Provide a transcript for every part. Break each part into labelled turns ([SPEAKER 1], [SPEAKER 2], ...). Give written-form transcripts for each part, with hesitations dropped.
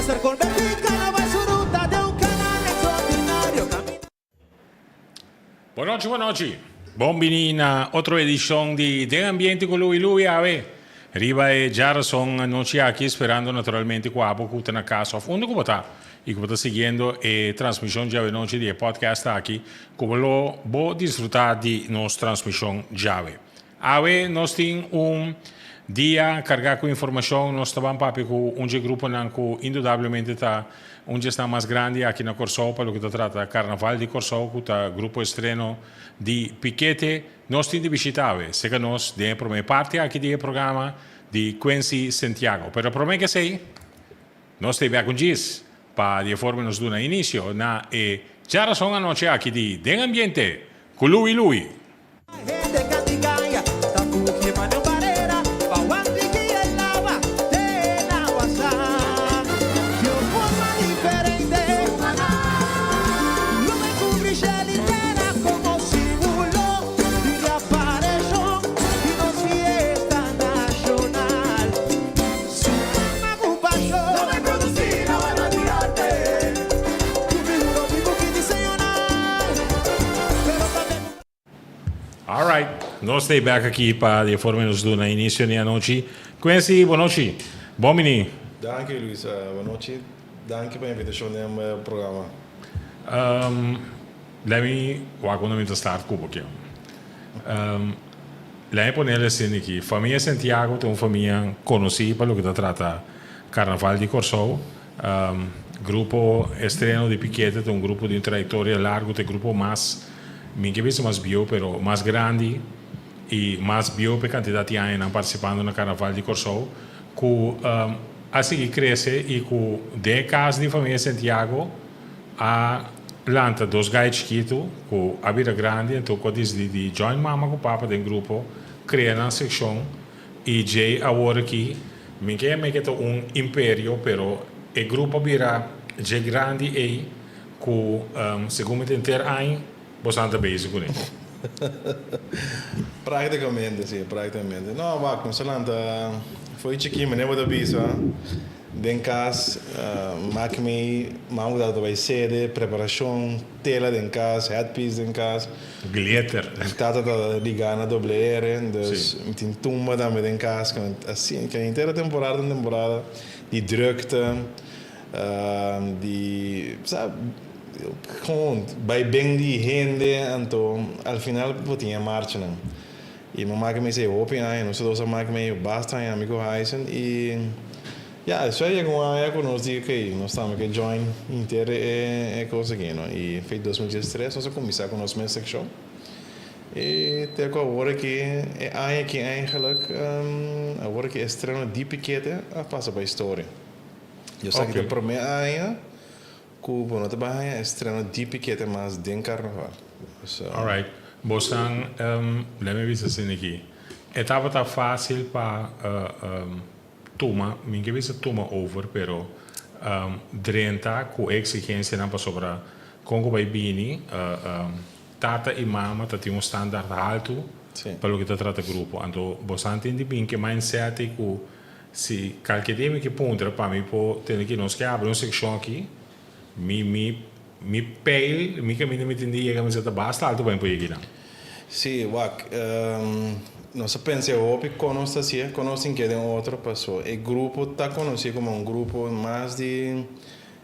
[SPEAKER 1] Mester converti Carnaval su ruta den un canal extraordinario caminda.
[SPEAKER 2] Bon nochi, bon nochi. Bon bini na otro edicion di Den Ambiente cu Louie Louie awe. Riba e djarason anochi aki sperando naturalmente cu abo cu ta na cas of unda cu bo ta y cu bo ta siguiendo e transmision djawe nochi di e podcast aki cu bo lo bo disfruta di nos transmision djawe. Awe nos tin un dia carga cu informacion, nos ta ban papia cu un dje gruponan cu indudablemente ta un dje esnan mas grandi aki na Corsou pa loke ta trata Carnaval di Corsou cu ta Grupo Estreno di Pikete. Nos tin di bishita awe seca nos den e prome parti aki di e programa di Quincy Sentiago. Pero prome ke esey nos ta bek un djis pa di e forma nos duna inicio na e djarason anochi aki di Den Ambiente cu Louie Louie. All right, nos ta back aki pa di e forma nos duna inicio di anochi. Quincy, bon nochi. Bon bini.
[SPEAKER 3] Danki Luis, bon nochi. Danki pa invitacion den e programa.
[SPEAKER 2] Let me wak unda mi ta start ku bo aki. Let me ponele asina aki, famia Santiago ta un famia konosí pa loke ta trata Karnaval di Kòrsou. Grupo Estreno di Pikete ta un grupo di un trayektoria largu, ta e grupo mas, mi ke bisa mas bieu, pero mas grandi i mas bieu pa e kantidat di añanan partisipando na Karnaval di Kòrsou ku a sigui krese i ku den e kas di famia Santiago a lanta dos gai chikitu ku a bira grandi anto ku a disidi di join mama ku papa den grupo krea nan sekshon i djei awor aki mi ke yama ke ta un imperio pero e grupo a bira dje grandi ei ku segun mi ta henter aña boso ta bezig kuné.
[SPEAKER 3] Práktikamente si, práktikamente. No, wak, nos a lanta fo'i chikí, manera bo ta bisa, den kas, mak mi mama ku tata ta bai sede, preparashon, tela den kas, headpiece den kas.
[SPEAKER 2] Glitter.
[SPEAKER 3] Tata ta ligá na doble R, dus mi tin tumba tambe den kas, asina, henter e temporada ta un temporada di drukte. Di sa gewoon bai ben di hende anto al final bo tin e marchanan y mi maki mester hopi aña nos dos a maki medio basta aña ami ku Haisen y ya despues a yega un aña ku nos di ok nos tambe ke join henter e kos aki no y fe 2013 nos a kuminsá ku nos mes sekshon y te ku awor aki e aña aki eigenlijk awor aki estreno di pikete a pasa pa historia. Yo sa ki ta prome aña ku bo no ta bai haña estreno di pikete mas den karnaval. So.
[SPEAKER 2] Alright. Bosnan, let me bisa asina aki. E tabata fásil pa tuma, mi ke bisa tuma over, pero drenta ku e eksigensianan pasobra kon ku bai bini tata i mama ta tin un standaard haltu pa loke ta trata grupo. Anto bosnan tin di bin ku e mindset ei ku Si kalke dia mi ke puntra pa mi por tende ki nos ke abri un sekshon aki, mi mi mi peil, mi kaminda mi tin di yega mester ta basta alto pa mi por yega einan.
[SPEAKER 3] Si, wak, nos a pensa e hopi kon nos ta hasié, kon nos tin ke den otro, paso e grupo ta konosí komo un grupo mas di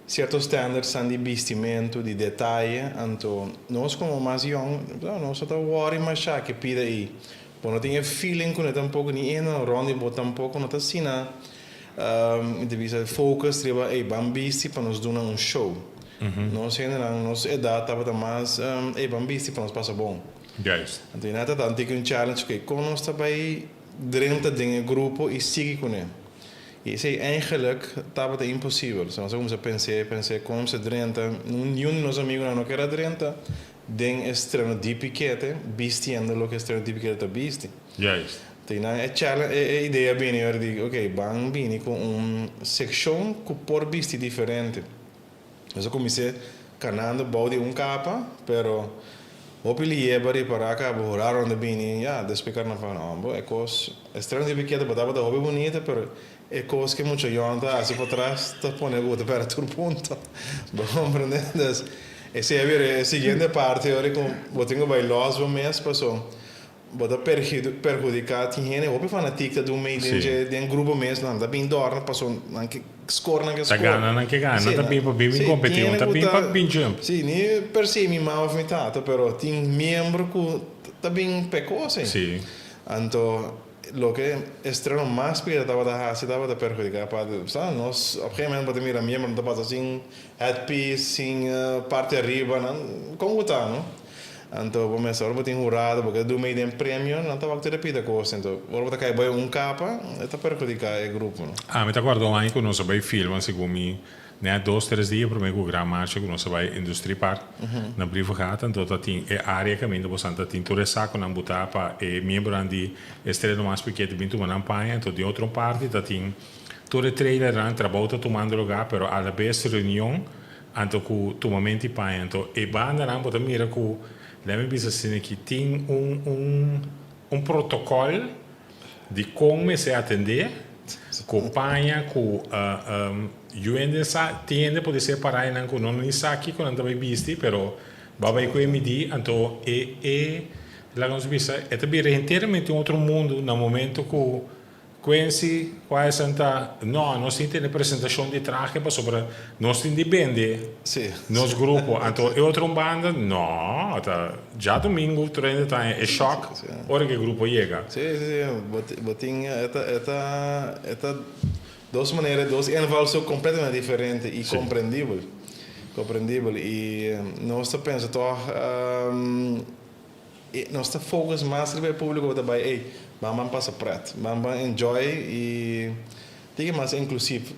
[SPEAKER 3] sierto standardsnan di bistimentu, di detaye, anto nos komo mas yòn, nos no ta wòri mashá ke pida ei. Bo no tin e feeling ku ne tampoco, ni e no rond di bo tampoco no ta asina, mi ta bisa focus riba ey ban bisti pa nos duna un show. Nos hendenan, nos edad tabata mas ey ban bisti pa nos pasa bon.
[SPEAKER 2] Juist.
[SPEAKER 3] Anto e nan ta tiki un challenge ku kon nos ta bay drenta den e grupo y sigui kuné. Y esey eigenlijk tabata imposibel. So nos a cuminsa pens'é, pens'é kon nos ta drenta. Niun di nos amigunan no kier a drenta. Den estreno di pikete, bistiendo loke estreno di pikete ta bisti.
[SPEAKER 2] Juist.
[SPEAKER 3] Te nan e challenge, e idea bini ora di, ok, ban bini ku un sekshon ku por bisti diferente. Nos a kumins'é kanando bou di un kapa, pero hopi lieba ripará kaba hurá rònt a bini, ya, despues karnaval, no, bo, e kos, estreno di pikete bo tabata hopi bunita, pero. E kos ku mucha yòn ta hasi patras ta pone ku bo ta pèrdè tur punto. Bo komprendé? Dus, esei a bira e siguiente parti ora ku bo tin ku bai lòs bo mes paso bo ta perhudiká tin hende hopi fanatik ta dun mei den dje den grupo mes nan ta bin dòrna paso nan ke score nan ke
[SPEAKER 2] Ta
[SPEAKER 3] score.
[SPEAKER 2] gana nan ke gana,
[SPEAKER 3] Sí,
[SPEAKER 2] nan ta bin pa bin
[SPEAKER 3] sí, tin
[SPEAKER 2] kompetí,
[SPEAKER 3] hende
[SPEAKER 2] nan ta
[SPEAKER 3] ku
[SPEAKER 2] bin pa
[SPEAKER 3] ta
[SPEAKER 2] bin jump.
[SPEAKER 3] sí, ni per si mi mama òf mi tata pero tin miembro ku ta bin p'e kos ei.
[SPEAKER 2] Sí.
[SPEAKER 3] Anto Loke estreno mas pida tabata hasi tabata perhudiká parti. Sa nos op gegeven moment bo ta mira miembro ta pasa sin headpiece, sin parti ariba, nan kon ku ta no? Anto bo mester ora bo tin hurado bo ke duna mei den premio nan ta wak tur e pida kos anto ora bo ta kai bai un kapa e ta perhudiká e grupo no.
[SPEAKER 2] Ami ta kòrda un aña ku nos a bai filma segun mi Net dos tres dia prome ku gran marcha ku nos a bai Industrie Park na Brievengat anto ta tin e area kaminda bosan ta tin tur e sakonan butá pa e miembronan di Estreno Mas Pikete bin tuma nan paña anto den otro parti ta tin tur e trailernan trabou ta tumando lugá pero alabes reunion anto ku tumamento di paña anto e bandanan bo ta mira ku lèmi bisa asina ki tin un un un protokòl Di kon mester atendé ku paña ku yu hende sa tin hende por ser para einan ku no ni sa kiko nan ta bai bisti pero bo a bai ku e midí anto e e laga nos bisa e ta bira henteramente un otro mundu na momento ku Quincy ku Aesan ta no nos tin tene presentashon di trahe pasobra nos tin di bende nos grupo anto e otro banda no ta Djadumingu tur hende ta haña e shòk ora ku e grupo yega.
[SPEAKER 3] Sí, sí, sí. Bo bo tin e ta e ta e ta dos manera, dos invalshoek kompletamente diferente i komprendibel. Komprendibel. I nos ta pensa tòg e nos ta focus mas riba e públiko ku ta bai ey ban ban pasa prèt, ban ban enjoy i tin ke mas inklusiv.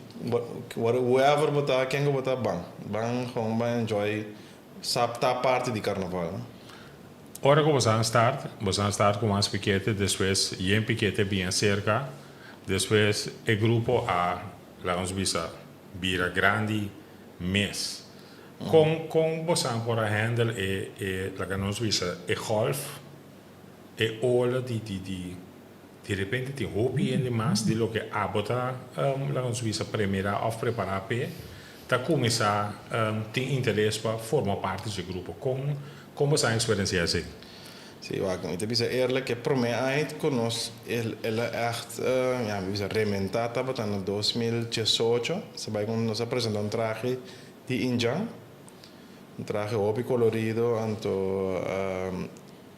[SPEAKER 3] Whoever bo ta, ken ku bo ta, ban. Ban gewoon ban enjoy Sa ta parti di karnaval, no?
[SPEAKER 2] Ora ku boso a start, boso a start ku mas pikete, despues yen pikete bin aserka, despues e grupo a, laga nos bisa, bira grandi mes. Kon kon boso a por a handle e e laga nos bisa e golf, e ola di di di di repente tin hopi hende mas di loke abo ta laga nos bisa premira of prepara p'e? Ta kuminsá tin interes pa forma parti dje grupo. Kon kon bo sa eksperensiá esei?
[SPEAKER 3] Sí, wak, mi ta bisa eerlijk, e promé aña ku nos el el a ègt, ya, mi bisa rementá tabata na 2018, sa bai ku nos a presentá un trahe di indjan, un trahe hopi kolorido, anto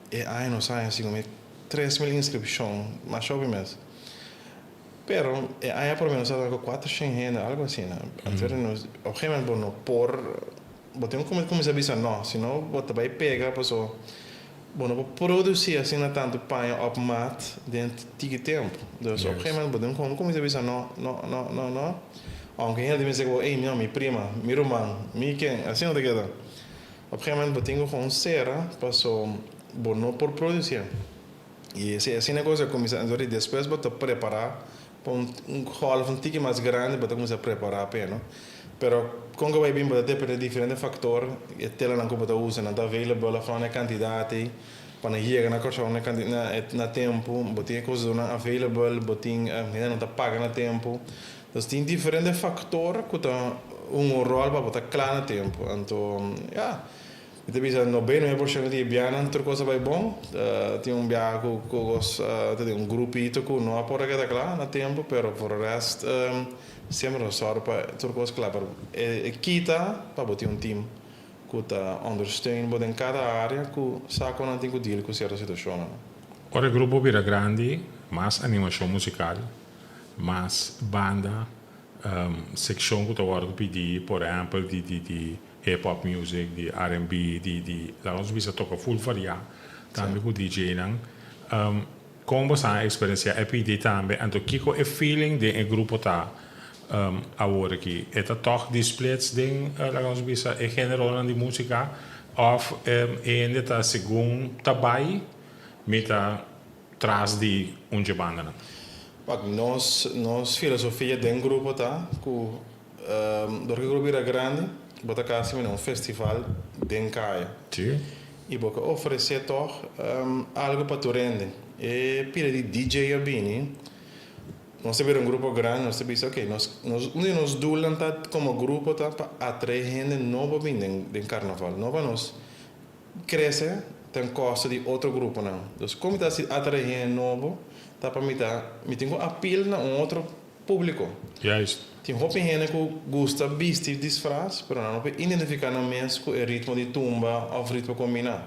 [SPEAKER 3] e aña nos a haña así komo 3000 inskripshon, masha hopi mes. Pero e aña prome nos a tabata ku kuater shen hende, algo asina. Anto nos, op un gegeven moment bo no por, bo tin ku kuminsá bisa no, si no bo ta bai pega paso bo no por produsí asina tantu paña op maat den tiki tempu. Dus op un gegeven moment bo tin ku kuminsá bisa no, no, no, no, no. Aunke hende ta bisa ku bo, ey no, mi prima, mi ruman, mi ken, asina ta keda. Op un gegeven moment bo tin ku gewoon sera paso bo no por produsí. I si asina kos a kuminsá, anto di despues bo ta prepará pa un un gòlf un tiki mas grandi bo ta kuminsá prepará p'e no. Pero kon ku bai bin bo ta dependé di diferente faktor, e telanan ku bo ta usa nan ta available òf no na e kantidat ei pa nan yega na Kòrsou na kanti na na tempu, bo tin e kosnan available, bo tin hendenan ta paga na tempu. Dus tin diferente faktor ku ta hunga un ròl pa bo ta kla na tempu. Anto ya. Mi ta bisa 99% di e bianan tur kos a bai bon. Tin un biaha ku kos ta tin un grupito ku no a por a keda kla na tempu pero por rest semper nos sòru pa tur kos kla. Pero e kita pa bo tin un team ku ta ondersteun bo den kada área ku sa kon nan tin ku deal ku sierto situashonnan.
[SPEAKER 2] Ora e grupo bira grandi, mas animashon musikal, mas banda, sekshon ku ta wòrdu pidi, por ehèmpel di di Hip hop music, di R&B, di di laga nos bisa toka full variá tambe ku DJ nan. Kon bo sa eksperensiá e pidi tambe? Anto kiko e feeling den e grupo ta awor aki? E ta tòg di splits den laga nos bisa e géneronan di músika òf e hende ta segun ta bai mi ta tras di un dje bandanan?
[SPEAKER 3] Wak, nos nos filosofia den grupo ta ku Dor ku e grupo bira grandi, bo ta kasi mira un festival den kaya. I bo ke ofresé tòg algu pa tur hende. E pida di DJ a bini. Nos ta bira un grupo grandi, nos ta bisa ok, nos nos un di nos doelnan ta komo grupo ta pa atrae hende nobo bin den den karnaval, no pa nos krese ten kosto di otro gruponan. Dus kon mi ta hasi atrae hende nobo ta pa mi ta mi tin ku apil na un otro públiko.
[SPEAKER 2] Juist.
[SPEAKER 3] Tin hopi hende ku gusta bisti disfras pero nan no por identifiká nan mes ku e ritmo di tumba òf ritmo kombiná.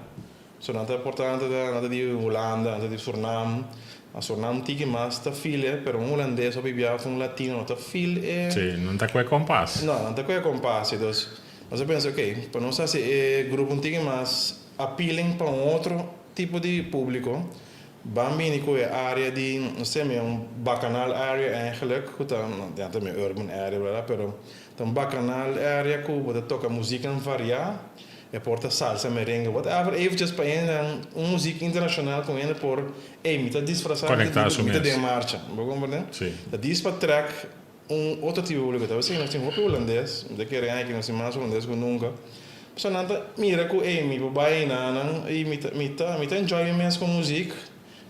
[SPEAKER 3] So nan ta por ta nan ta di Hulanda, nan ta di Surnam. Na Surnam tiki mas ta feel e, pero un hulandes hopi bia of un latino no ta feel e.
[SPEAKER 2] Sí, nan ta ku e kompas.
[SPEAKER 3] No, nan ta ku e kompas. Sí, dus nos a pensa ok, pa nos hasi e grupo un tiki mas appealing pa un otro tipo di publico, ban bini ku e area di, nos ta yama un bacchanal area eigenlijk, ku ta, ya ta mi urban area bla bla, pero ta un bacchanal area ku bo ta toka muzieknan varia. E por ta salsa, merengue, whatever, eventjes pa hende un muziek internacional ku hende por, ey, mi ta disfrasa,
[SPEAKER 2] Conecta su
[SPEAKER 3] mi ta
[SPEAKER 2] mes.
[SPEAKER 3] den marcha. Bo comprende?
[SPEAKER 2] Sí.
[SPEAKER 3] Ta dis pa trek un otro tipo di publico. Ta esei nos tin hopi hulandes, mi ta kere aki nos tin mas hulandes ku nunka. Pasobra nan ta mira ku, ey, mi por bai einan, ey, mi ta, mi ta, mi ta enjoy mi mes ku muziek,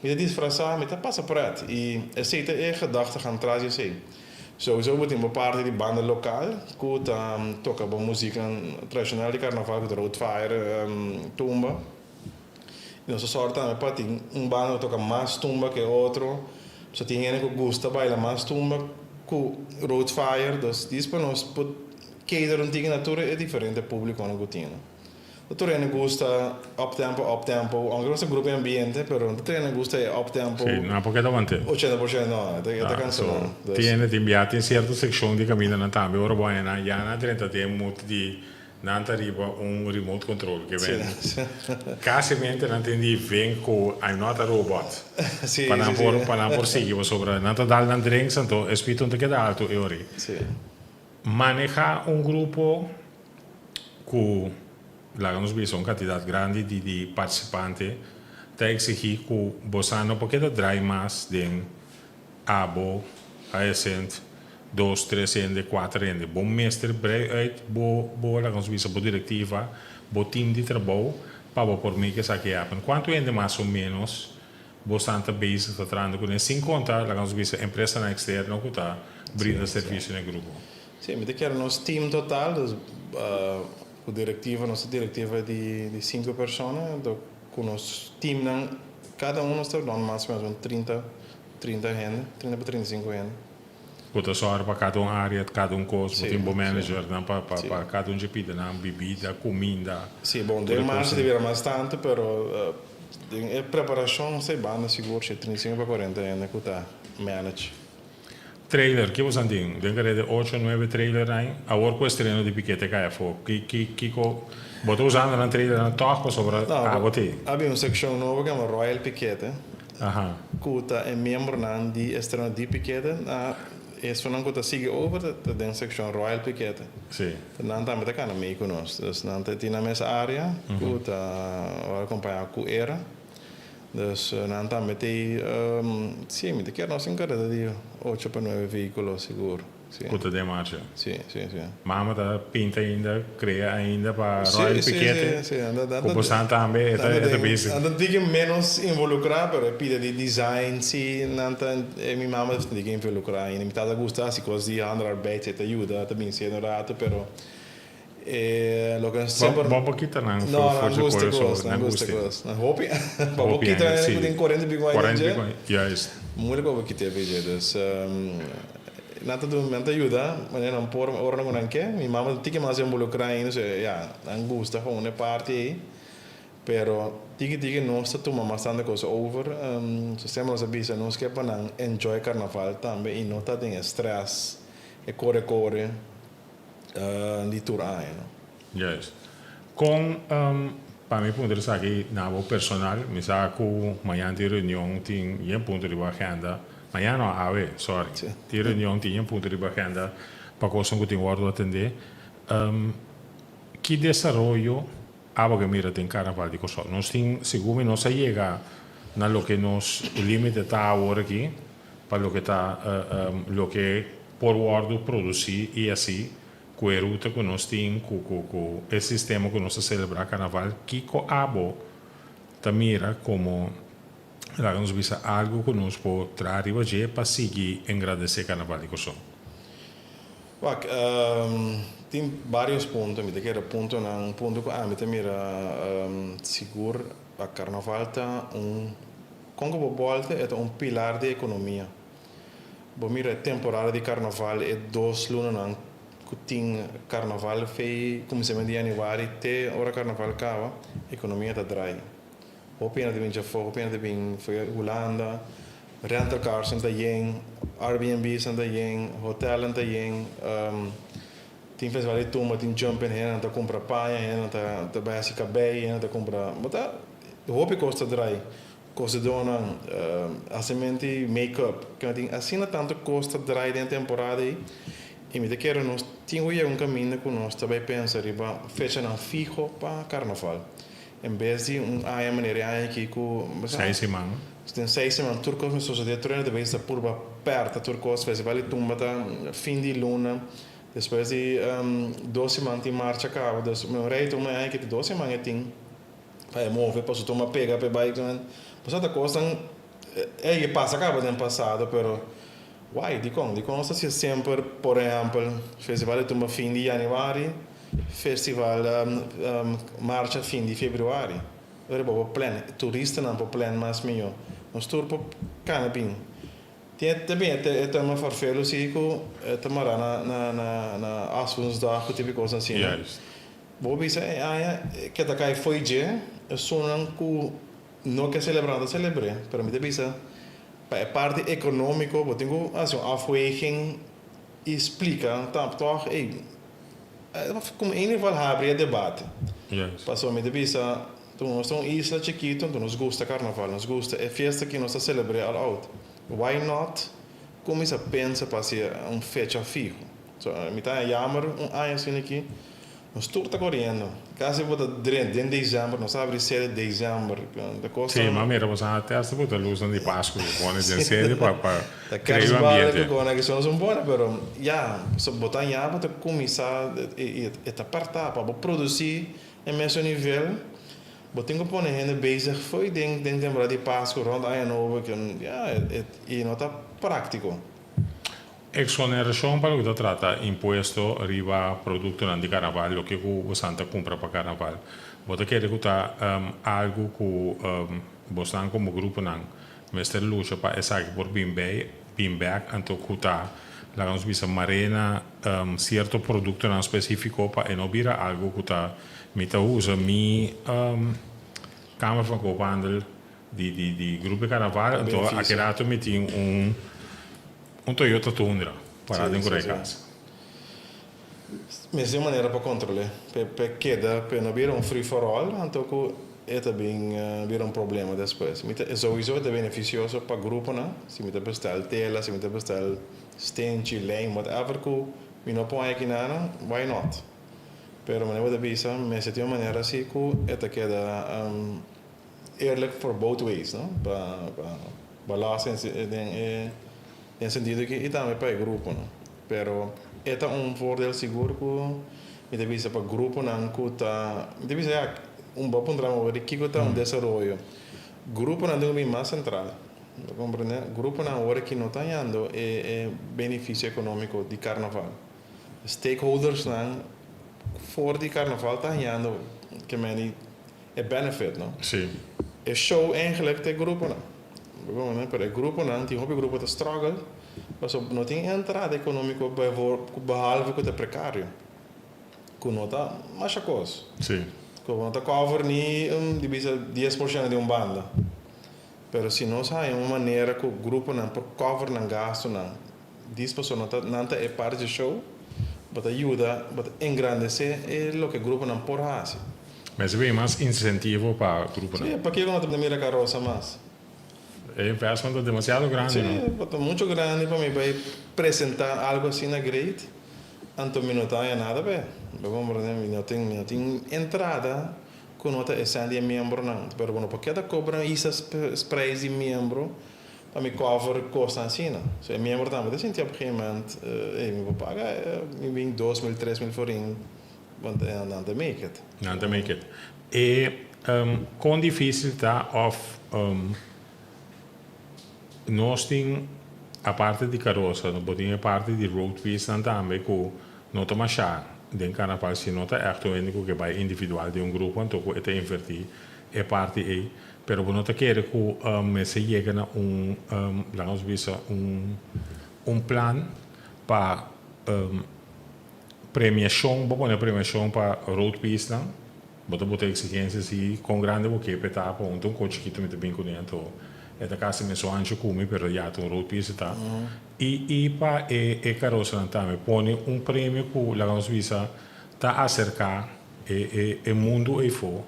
[SPEAKER 3] mi ta disfrasa, mi ta pasa pret. I esei ta e gedachtegang tras di esei. Souso bo tin bo parti di banda lokal ku ta toka bo musiknan tradishonal di karnaval ku ta Road Fire, tumba. I nos ta sòru tambe pa tin un banda ku toka mas tumba ku e otro. So tin hende ku gusta baila mas tumba ku Road Fire. Dus dis pa nos por cater un tiki na tur e diferente publikonan ku tin. No tur hende gusta up tempo, up tempo, aunke nos ta grupo e ambiente, pero no tur hende gusta e up tempo.
[SPEAKER 2] Sí, no, porque ta want'é.
[SPEAKER 3] 80% no, e ta cansa nan.
[SPEAKER 2] So, tin hende tin bia tin cierto seccion di caminda nan tambe ora bo haña nan ya nan drenta den mood di nan ta riba un remote control ke ven casimente nan tin di ven cu I'm not a robot
[SPEAKER 3] Sí,
[SPEAKER 2] pa nan
[SPEAKER 3] sí,
[SPEAKER 2] por
[SPEAKER 3] sí.
[SPEAKER 2] pa nan por sigui pasobra nan ta dal nan drinks anto e speed no ta keda alto e ora ei.
[SPEAKER 3] Sí.
[SPEAKER 2] Maneha un grupo ku, laga nos bisa, un kantidat grandi di di partisipante ta eksigí ku bosan no por keda drai mas den abo, Hyacinth, dos, tres hende, kuater hende. Bo mester brei uit bo, bo, laga nos bisa, bo direktiva, bo tim di trabou pa bo por make esaki happen. Kuantu hende mas o ménos bosan ta bezig ta trahando kuné, sin konta, laga nos bisa, empresanan eksterno ku ta brinda servisio na e grupo?
[SPEAKER 3] Sí, mi ta kere nos team total, dus ku direktiva, nos ta direktiva di di sinku persona, anto ku nos teamnan kada un nos ta rond mas o menos un trinta, trinta hende, trinta pa trinta i sinku hende.
[SPEAKER 2] Ku ta sòru pa kada un área, kada un kos, bo
[SPEAKER 3] Sí,
[SPEAKER 2] tin bo
[SPEAKER 3] sí.
[SPEAKER 2] managernan pa pa
[SPEAKER 3] Sí.
[SPEAKER 2] pa kada un dje pida nan bibida, kuminda,
[SPEAKER 3] Sí, bon,
[SPEAKER 2] tur
[SPEAKER 3] den
[SPEAKER 2] e
[SPEAKER 3] marcha ta
[SPEAKER 2] kosnan.
[SPEAKER 3] bira mas tantu, pero den e preparashon esei banda sigur si 35 pa 40 hende ku ta manage.
[SPEAKER 2] Trailer, ki bosan tin? Den kere de ocho, nuebe trailer nan. Awor ku estreno di Pikete kai afó, ki, ki, kiko bo ta usando nan trailernan tòg pasobra
[SPEAKER 3] No,
[SPEAKER 2] abo tin?
[SPEAKER 3] a bin un sekshon nobo ku yama Royal Pikete,
[SPEAKER 2] Aha.
[SPEAKER 3] ku ta e miembronan di estreno di Pikete. Na esunnan ku ta sigui over ta, ta den sekshon Royal Pikete.
[SPEAKER 2] Sí.
[SPEAKER 3] Nan tambe ta kana mei ku nos. Dus nan ta tin nan mes área ku ta wòrdu akompañá ku era. Dus nan tambe t'ei, sí, mi ta kier nos tin kareda di ocho pa nuebe vehíkulo sigur, sí.
[SPEAKER 2] Ku ta den marcha?
[SPEAKER 3] Sí, sí, sí.
[SPEAKER 2] Mama ta pinta ainda, krea ainda pa
[SPEAKER 3] Sí,
[SPEAKER 2] Royal
[SPEAKER 3] sí,
[SPEAKER 2] Pikete?
[SPEAKER 3] sí, sí, anda,
[SPEAKER 2] Ku
[SPEAKER 3] anda,
[SPEAKER 2] bosan tambe e ta,
[SPEAKER 3] anda
[SPEAKER 2] e ta
[SPEAKER 3] den,
[SPEAKER 2] busy?
[SPEAKER 3] nan ta tiki ménos involukrá, pero e pida di design sí, nan ta, mi mama ta tiki involukrá ainda. Mi tata gusta hasi kos di handarbeid, e ta yuda, ta bin siendo rato, pero. E loke nan semper.
[SPEAKER 2] Bo por kita nan
[SPEAKER 3] No,
[SPEAKER 2] for
[SPEAKER 3] nan
[SPEAKER 2] dje
[SPEAKER 3] gusta
[SPEAKER 2] kos,
[SPEAKER 3] kos, nan
[SPEAKER 2] nan
[SPEAKER 3] gusta
[SPEAKER 2] gusta.
[SPEAKER 3] kos. Nan hopi, pa bo
[SPEAKER 2] Hopi
[SPEAKER 3] kita
[SPEAKER 2] aña,
[SPEAKER 3] nan
[SPEAKER 2] sí.
[SPEAKER 3] ku tin 40 i pico aña
[SPEAKER 2] 40 i
[SPEAKER 3] dje.
[SPEAKER 2] pico aña, juist.
[SPEAKER 3] Moeilijk pa bo kit'é pa dje. Dus nan ta duna, nan ta yuda manera nan por ora ku nan ke. Mi mama ta tiki mas involukrá ainda, so ya, nan gusta gewoon e parti ei. Pero tiki tiki nos ta tuma mas tantu kos over. So semper nos a bisa nos ke pa nan enjoy karnaval tambe i no ta den e stress, e kore kore. Di tur aña no.
[SPEAKER 2] Juist. Kon, pa mi punto esaki na bo personal, mi sa ku mañan tin reunion tin yen punto riba agenda, mañan no awe, sorry, tin reunion tin yen punto riba agenda pa kosnan ku tin wòrdu atendé. Ki desaroyo abo ke mira den Karnaval di Kòrsou? Nos tin, segun mi nos a yega na loke nos límite ta awor aki, pa loke ta loke por wòrdu produsí i así ku e ruta ku nos tin ku ku ku e sistema ku nos ta selebrá karnaval, kiko abo ta mira komo Laga nos bisa algu ku nos por traha riba dje pa sigui engrandesé Karnaval di Kòrsou.
[SPEAKER 3] Wak, tin vários punto. Mi ta kere puntonan, un punto ku ami ta mira sigur pa Karnaval ta un, kon ku bo bòlta e ta un pilar di ekonomia. Bo mira e temporada di Karnaval, e dos lunanan ku tin Karnaval fei kuminsamentu di yanüari te ora Karnaval kaba, ekonomia ta drai. Hopi hende ta bin djafó, hopi hende ta bin for Hulanda, rental carsnan ta yen, Airbnbsnan ta yen, hotelnan ta yen, tin festival di tumba, tin jumping, hendenan ta kumpra paña, hendenan ta ta bai hasi kabei, hendenan ta kumpra, bo ta hopi kos ta drai, kosedónan, hasementi make-up, kende tin asina tantu kos ta drai den e temporada ei i mi ta kere nos tin ku yega un kaminda ku nos ta bai pensa riba fechanan fiho pa karnaval. En bes di un aña manera e aña aki ku
[SPEAKER 2] Seis siman.
[SPEAKER 3] Den seis siman tur kos mester sosodé tur hende ta bes ta purba pèrta tur kos. Festival di tumba ta fin di luna. Despues di dos siman tin marcha kaba. Dus mi rei ta un aña aki ta dos siman e tin pa e move pa su tumba pega pa e bai. Pasobra ta kosnan ey e pasa kaba den pasado pero why dikon? Dikon nos ta hasi semper por ehèmpel festival di tumba fin di yanüari. Festival marcha fin di februari. Ora bo por plan, turistanan por plan mas mihó. Nos tur por kana bin. Tin ta bin e tema farfelu si ku ta mará na na na na Aswoensdag ku tipo kos asina. Bo por bisa e aña ke ta kai fo'i dje, esunnan ku no ke selebrá no ta selebr'é. Pero mi ta bisa pa e parti ekonómiko bo tin ku hasi un afweging i splika tòg ey. Como in ieder geval habri e debate. Pasobra mi ta bisa, nos ta un isla chikito, anto nos gusta carnaval, nos gusta e fiesta ki nos ta celebre al out. Why not cuminsa pensa pa haci un fecha fiho? So, mi ta haña jammer un aña asina aki, nos tur ta coriendo. Casi bo ta drenta den december, nos a habri sede december. Ta cosa.
[SPEAKER 2] Sí, ma mira bo sa te hasta bo ta lusnan di Pascu bo pone den sede pa pa
[SPEAKER 3] Ta
[SPEAKER 2] crea un
[SPEAKER 3] kerstballen
[SPEAKER 2] ambiente.
[SPEAKER 3] cu con aki son son pone, pero ya, so bo ta haña bo ta cuminsa y e ta parta pa bo produci e mesun nivel, bo tin cu pone hende bezig fo'i den den temporada di Pascu rond Aña Nobo, ya, y no ta practico.
[SPEAKER 2] Exoneracion pa loke ta trata impuesto riba productonan di carnaval, loke cu bosan ta cumpra pa carnaval. Bo ta kere cu ta algo cu bosnan como gruponan mester lucha pa esaki por bin bay, bin bek, anto cu ta, laga nos bisa, marena cierto productonan specifico pa e no bira algo cu ta, mi ta usa mi Kamer van Koophandel Di di di grupo di carnaval anto aki rato mi tin un un Toyota Tundra pará den kura e kas.
[SPEAKER 3] Mester un manera pa kontrol'é p'e p'e keda p'e no bira un free for all anto ku e ta bin bira un problema despues. Mi ta souiso e ta benefisioso pa gruponan si mi ta bestel tela si mi ta bestel stenchi lijm whatever ku mi no por haña kinanan why not pero manera bo ta bisa mester tin un manera si ku e ta keda Eerlijk for both ways, no? Pa pa balans den e den sentido aki i tambe pa e grupo, no? Pero e ta un voordeel sigur ku mi ta bisa pa gruponan ku ta, mi ta bisa ya, un bo puntra mi awor kiko ta un desaroyo. Gruponan tin ku bin mas sentral, bo komprende? Gruponan awor aki no ta hañando e e benefisio ekonómiko di karnaval. Stakeholdersnan for di karnaval ta hañando ke meni E benefit, no?
[SPEAKER 2] Sí.
[SPEAKER 3] E show eigenlijk ta e gruponan. Bo comprende? Pero e gruponan, tin hopi grupo ta struggle pasobra no tin entrada economico behalve cu ta precario. Cu no ta masha cos.
[SPEAKER 2] Sí.
[SPEAKER 3] Cu no ta cover ni un di bisa 10% di un banda. Pero si nos haña un manera cu gruponan por cover nan gastonan Dis pasobra no ta nan ta e parti dje show, bo ta yuda, bo ta engrandece e loke gruponan por haci.
[SPEAKER 2] Mester bin mas incentivo pa gruponan.
[SPEAKER 3] Sí, pakico no ta mira Carosa mas?
[SPEAKER 2] E investment ta demasiado grandi, no?
[SPEAKER 3] Sí, bo ta mucho grandi pa mi bay presenta algo asina great, anto mi no ta haña nada p'e. Bo comprende? Mi no tin, mi no tin entrada cu no ta esnan di e miembronan. Pero bo no por keda cobra isa prijs di miembro Pa mi cover cosnan asina. So e miembro tambe ta sinti op een gegeven moment, ey mi por paga mi bin 2000, 3000 florin, want nan ta make it.
[SPEAKER 2] Nan ta make it. E con dificil ta of. Nos tin aparte di karosa, bo tin e parti di road piece-nan tambe ku no ta mashá den karnaval si no ta ègt un hende ku ke bai individual den un grupo anto ku e ta invertí e parti ei. Pero bo no ta kere ku mester yega na un, laga nos bisa, un un plan pa premiashon, bo pone premiashon pa road piece-nan? Bo ta bota exigencia si con grandi bo ke p'e ta pa un ta un ko chikito mi ta bin cune anto e ta casi mesun ancho cu mi pero ya ta un road piece ta y y pa e e carosanan tambe pone un premio cu laga nos bisa ta acerca e e e mundo eyfo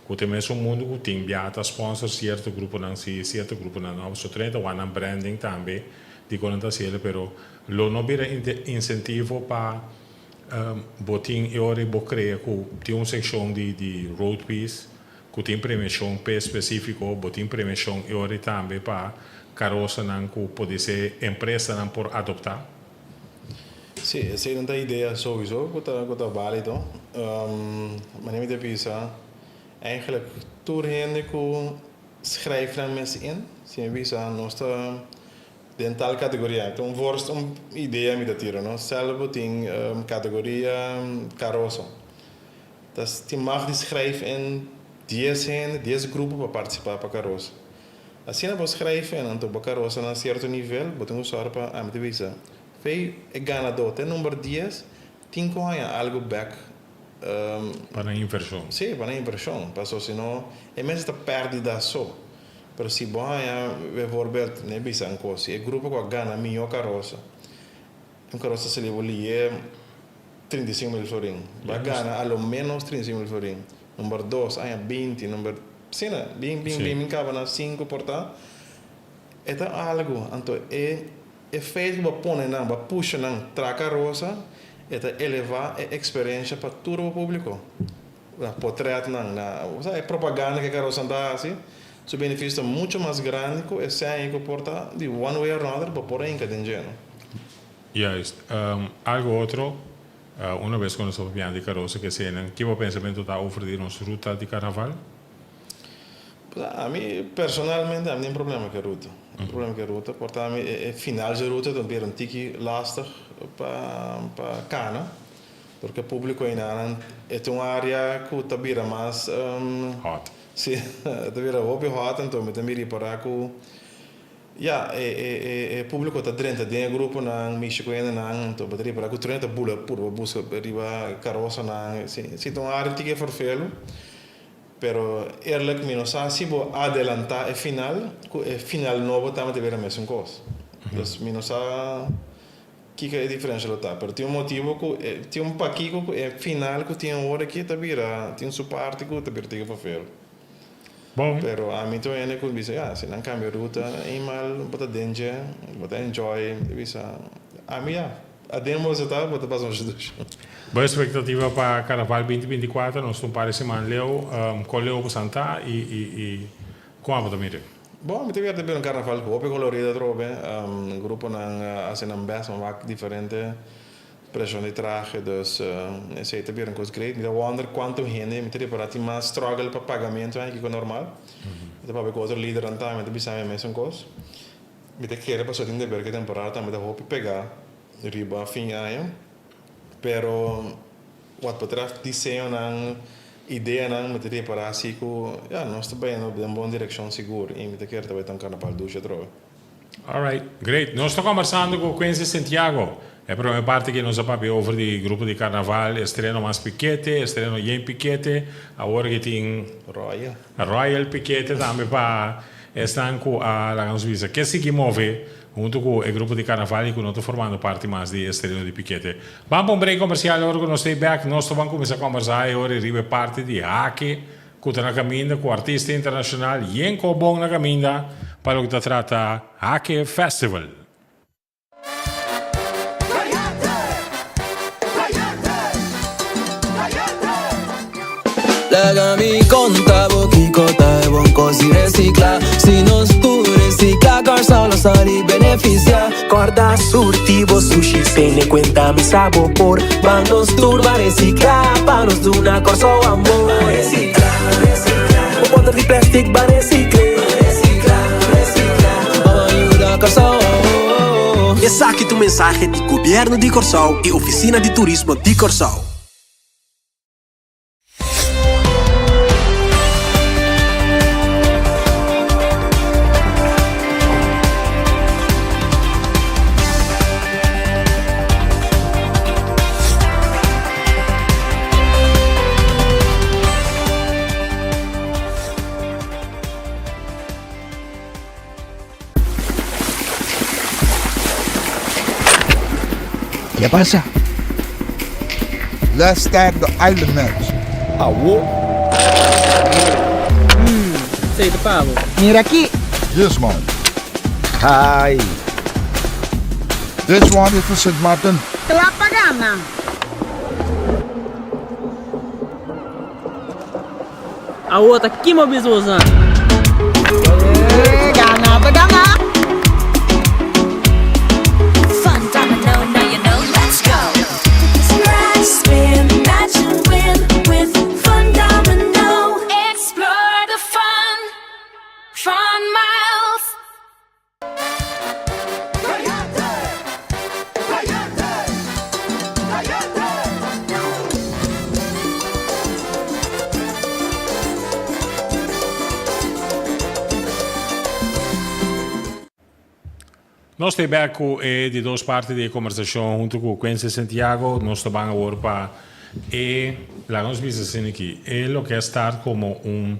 [SPEAKER 2] cu ta e mesun mundo cu tin bia ta sponsor cierto gruponan si cierto gruponan no so 30 wak nan branding tambe dicon nan ta haciele pero lo no bira incentivo pa Bo tin e ora bo crea cu tin un seccion di di road piece cu tin premiacion p'e specifico, bo tin premiacion e ora tambe pa carosanan cu podise empresanan por adopta?
[SPEAKER 3] Sí, esey nan ta idea souiso cu ta cu ta valido. Manera mi ta bisa, eigenlijk tur hende cu schrijf nan mes in, si mi bisa nos ta Den tal categoria. Ta un vorst, un idea mi ta tira, no? Stel bo tin categoria caroso. Ta tin mag di schrijf in dies hende, dies grupo pa participa pa caroso. Asina bo schrijf in, anto bo caroso na cierto nivel, bo tin cu zorg pa, ami ta bisa, fey e ganador te number dies tin cu haña algo bek.
[SPEAKER 2] Pa nan inversion.
[SPEAKER 3] Sí, pa nan inversion. Paso si no, e mester ta perdida so. Pero si bo haña bijvoorbeeld, ne bisa un kos, si e grupo ku a gana mihó karosa, un karosa sali bo lié 35 mil florin, bo a gana a lo ménos 35 mil florin, number dos haña 20, number, asina, bin bin bin bin kaba na sinku por ta, e ta algu, anto e e feit ku bo a pone nan, bo a pusha nan tra karosa, e ta elevá e eksperensha pa tur bo públiko. Na potretnan, na, o sea, e propaganda ku e karosan ta hasi, su benefisio ta mucho mas grandi ku e seña ku por ta di one way or another bo por a hinka den dje, no?
[SPEAKER 2] Juist. Algo otro, una bes ku nos ta papiando di karosa ke señanan, ki bo pensamentu ta over di nos ruta di karnaval?
[SPEAKER 3] Pues ami personalmente ami tin problema ku e ruta. Tin problema ku e ruta, por ta ami e final dje ruta ta bira un tiki lastig pa pa kana. Porque publico einanan e ta un area cu ta bira mas
[SPEAKER 2] Hot.
[SPEAKER 3] Si, e ta bira hopi hot anto mi ta mira ripara cu ya e e e publico ta drenta den e gruponan mishi cu hendenan anto bo ta ripara cu tur hende ta bula purba busca riba carosanan si si ta un area tiki fervelo pero eerlijk mi no sa si bo adelanta e final cu e final nobo tambe ta bira mesun cos dus mi no sa. Kiko e diferensha lo ta? Pero tin un motibu ku e tin un pakiko ku e final ku tin awor aki ta bira tin su parti ku ta bira tiki verveel.
[SPEAKER 2] Bon.
[SPEAKER 3] Pero ami ta un hende ku bisa ya si nan kambia ruta eenmaal bo ta den dje bo ta enjoy mi ta bisa ami ya aden bo ta bo ta pasa masha dushi.
[SPEAKER 2] Bo espektativa pa Carnaval 2024 nos ta un par di siman leu kon leu bo san ta i i i kon abo ta mira?
[SPEAKER 3] Bon, mi ta wierta bira un karnaval ku hopi kolorido atrobe. Gruponan a hasi nan bèst, mi a wak diferente preshon di trahe, dus esei ta bira un kos great. Mi ta wonder kuantu hende, mi ta repará tin mas struggle pa pagamentu aki ku normal. Mi ta papia ku otro lidernan tambe, ta bisa mi e mesun kos. Mi ta kere pasobra tin deber ku e temporada tambe ta hopi pegá riba fin aña, pero. Wat betreft diseñonan, ideanan, mi ta repará si ku ya, nos ta bayendo den bon direkshon sigur i mi ta kere ta bai ta un karnaval dushi atrobe.
[SPEAKER 2] Alright, great. Nos ta kombersando ku Quincy Santiago. E prome parti ke nos a papia over di grupo di karnaval, estreno mas pikete, estreno yen pikete, awor ke tin
[SPEAKER 3] Royal.
[SPEAKER 2] Royal pikete tambe pa esnan ku a laga nos bisa ke sigui move Hunto cu e grupo di carnaval y cu no ta formando parti mas di e estreno di Pikete. Ban pa un break comercial ora cu nos stay back nos ta ban cuminsa combersa e ora riba e parti di hake cu ta na caminda cu artista internacional yen cobon na caminda pa loke ta trata Hake Festival.
[SPEAKER 4] Laga mi konta bo kiko ta e bon kos di resikla. Si nos tur resikla, Kòrsou lo sali benefisiá. Kòrda surti bo sushi, tene kuenta mi sa bo por. Ban nos tur ban resikla, pa nos duna Kòrsou amor. Ban resikla, resikla. Bo bòter di plèstik ban resikl'é. Ban resikla, resikla. un mensahe di Gobièrnu di Kòrsou i Ofisina di Turismo di Kòrsou.
[SPEAKER 5] Ke pasa?
[SPEAKER 6] Let's start the island match.
[SPEAKER 5] Awo.
[SPEAKER 7] Sei ta pa bo.
[SPEAKER 5] Mira aki.
[SPEAKER 6] This one.
[SPEAKER 5] Ai.
[SPEAKER 6] This one is for Sint Maarten.
[SPEAKER 8] Kla pa gana.
[SPEAKER 7] Awo ta kima bisa boso.
[SPEAKER 8] Gana ta gana.
[SPEAKER 9] Fun domino, now you know, let's go. Scratch, spin, match and win with Fun Domino. Explore the fun, fun miles.
[SPEAKER 1] Caliente! Caliente! Caliente!
[SPEAKER 2] Nos ta bek ku e di dos parti di e kombersashon huntu ku Quincy Santiago. Nos ta ban awor pa e, laga nos bisa asina aki, e loke a start komo un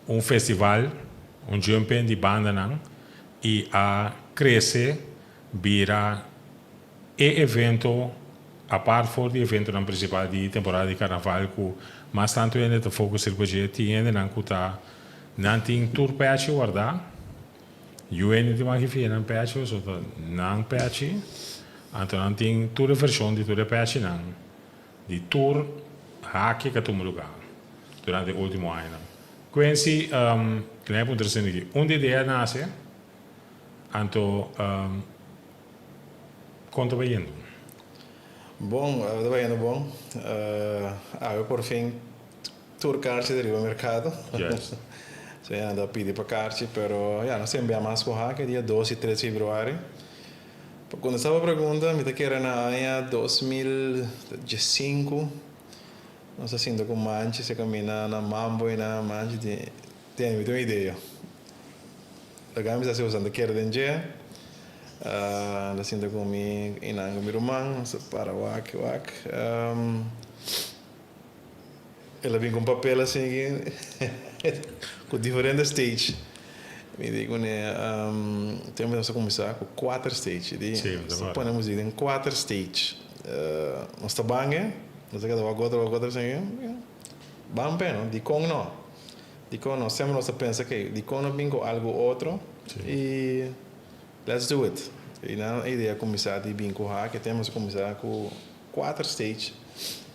[SPEAKER 2] un festival, un jumping di bandanan i a krese bira e evento apart for di eventonan prinsipal di temporada di karnaval ku mas tantu hende ta focus riba dje. Tin hendenan ku ta nan tin tur pèchi wardá. Yu hende tin wak fia nan pèchi pasobra ta nan pèchi, anto nan tin tur e vershon di tur e pèchinan di tur haki ku a tuma lugá durante e último añanan. Quincy, Kende a puntra esei aki? Unda e idea a nase? Anto kon ta bayendo?
[SPEAKER 3] Bon, ta bayendo bon. Awe por fin Tur karchi ta riba merkado.
[SPEAKER 2] Juist.
[SPEAKER 3] So ya nan ta pidi pa karchi, pero ya nos tin bia mas ku hak e dia dos i tres februari. Pa kontestá bo pregunta, mi ta kere na aña 2015 nos a sinta ku Manchi se kamina na Mambo i na Manchi di tene mi tin un idea. Laga mi sa si boso ta kere den dje. Nan ta sinta ku mi i nan ku mi ruman, nos a para wak wak. El a bin ku un papel asin aki ku diferente stage. Mi di kuné tempu nos a kuminsá ku kuater stage. Di nos ta pone muzik den kuater stage. Nos ta bang'e, nos ta keda wak otro wak otro asin aki. Ban p'e no, dikon no? Dikon no? Semper nos ta pensa ke dikon no bin ku algu otro i let's do it. I nan idea a kuminsá di bin ku hak e tempu nos a kuminsá ku. Kuater stage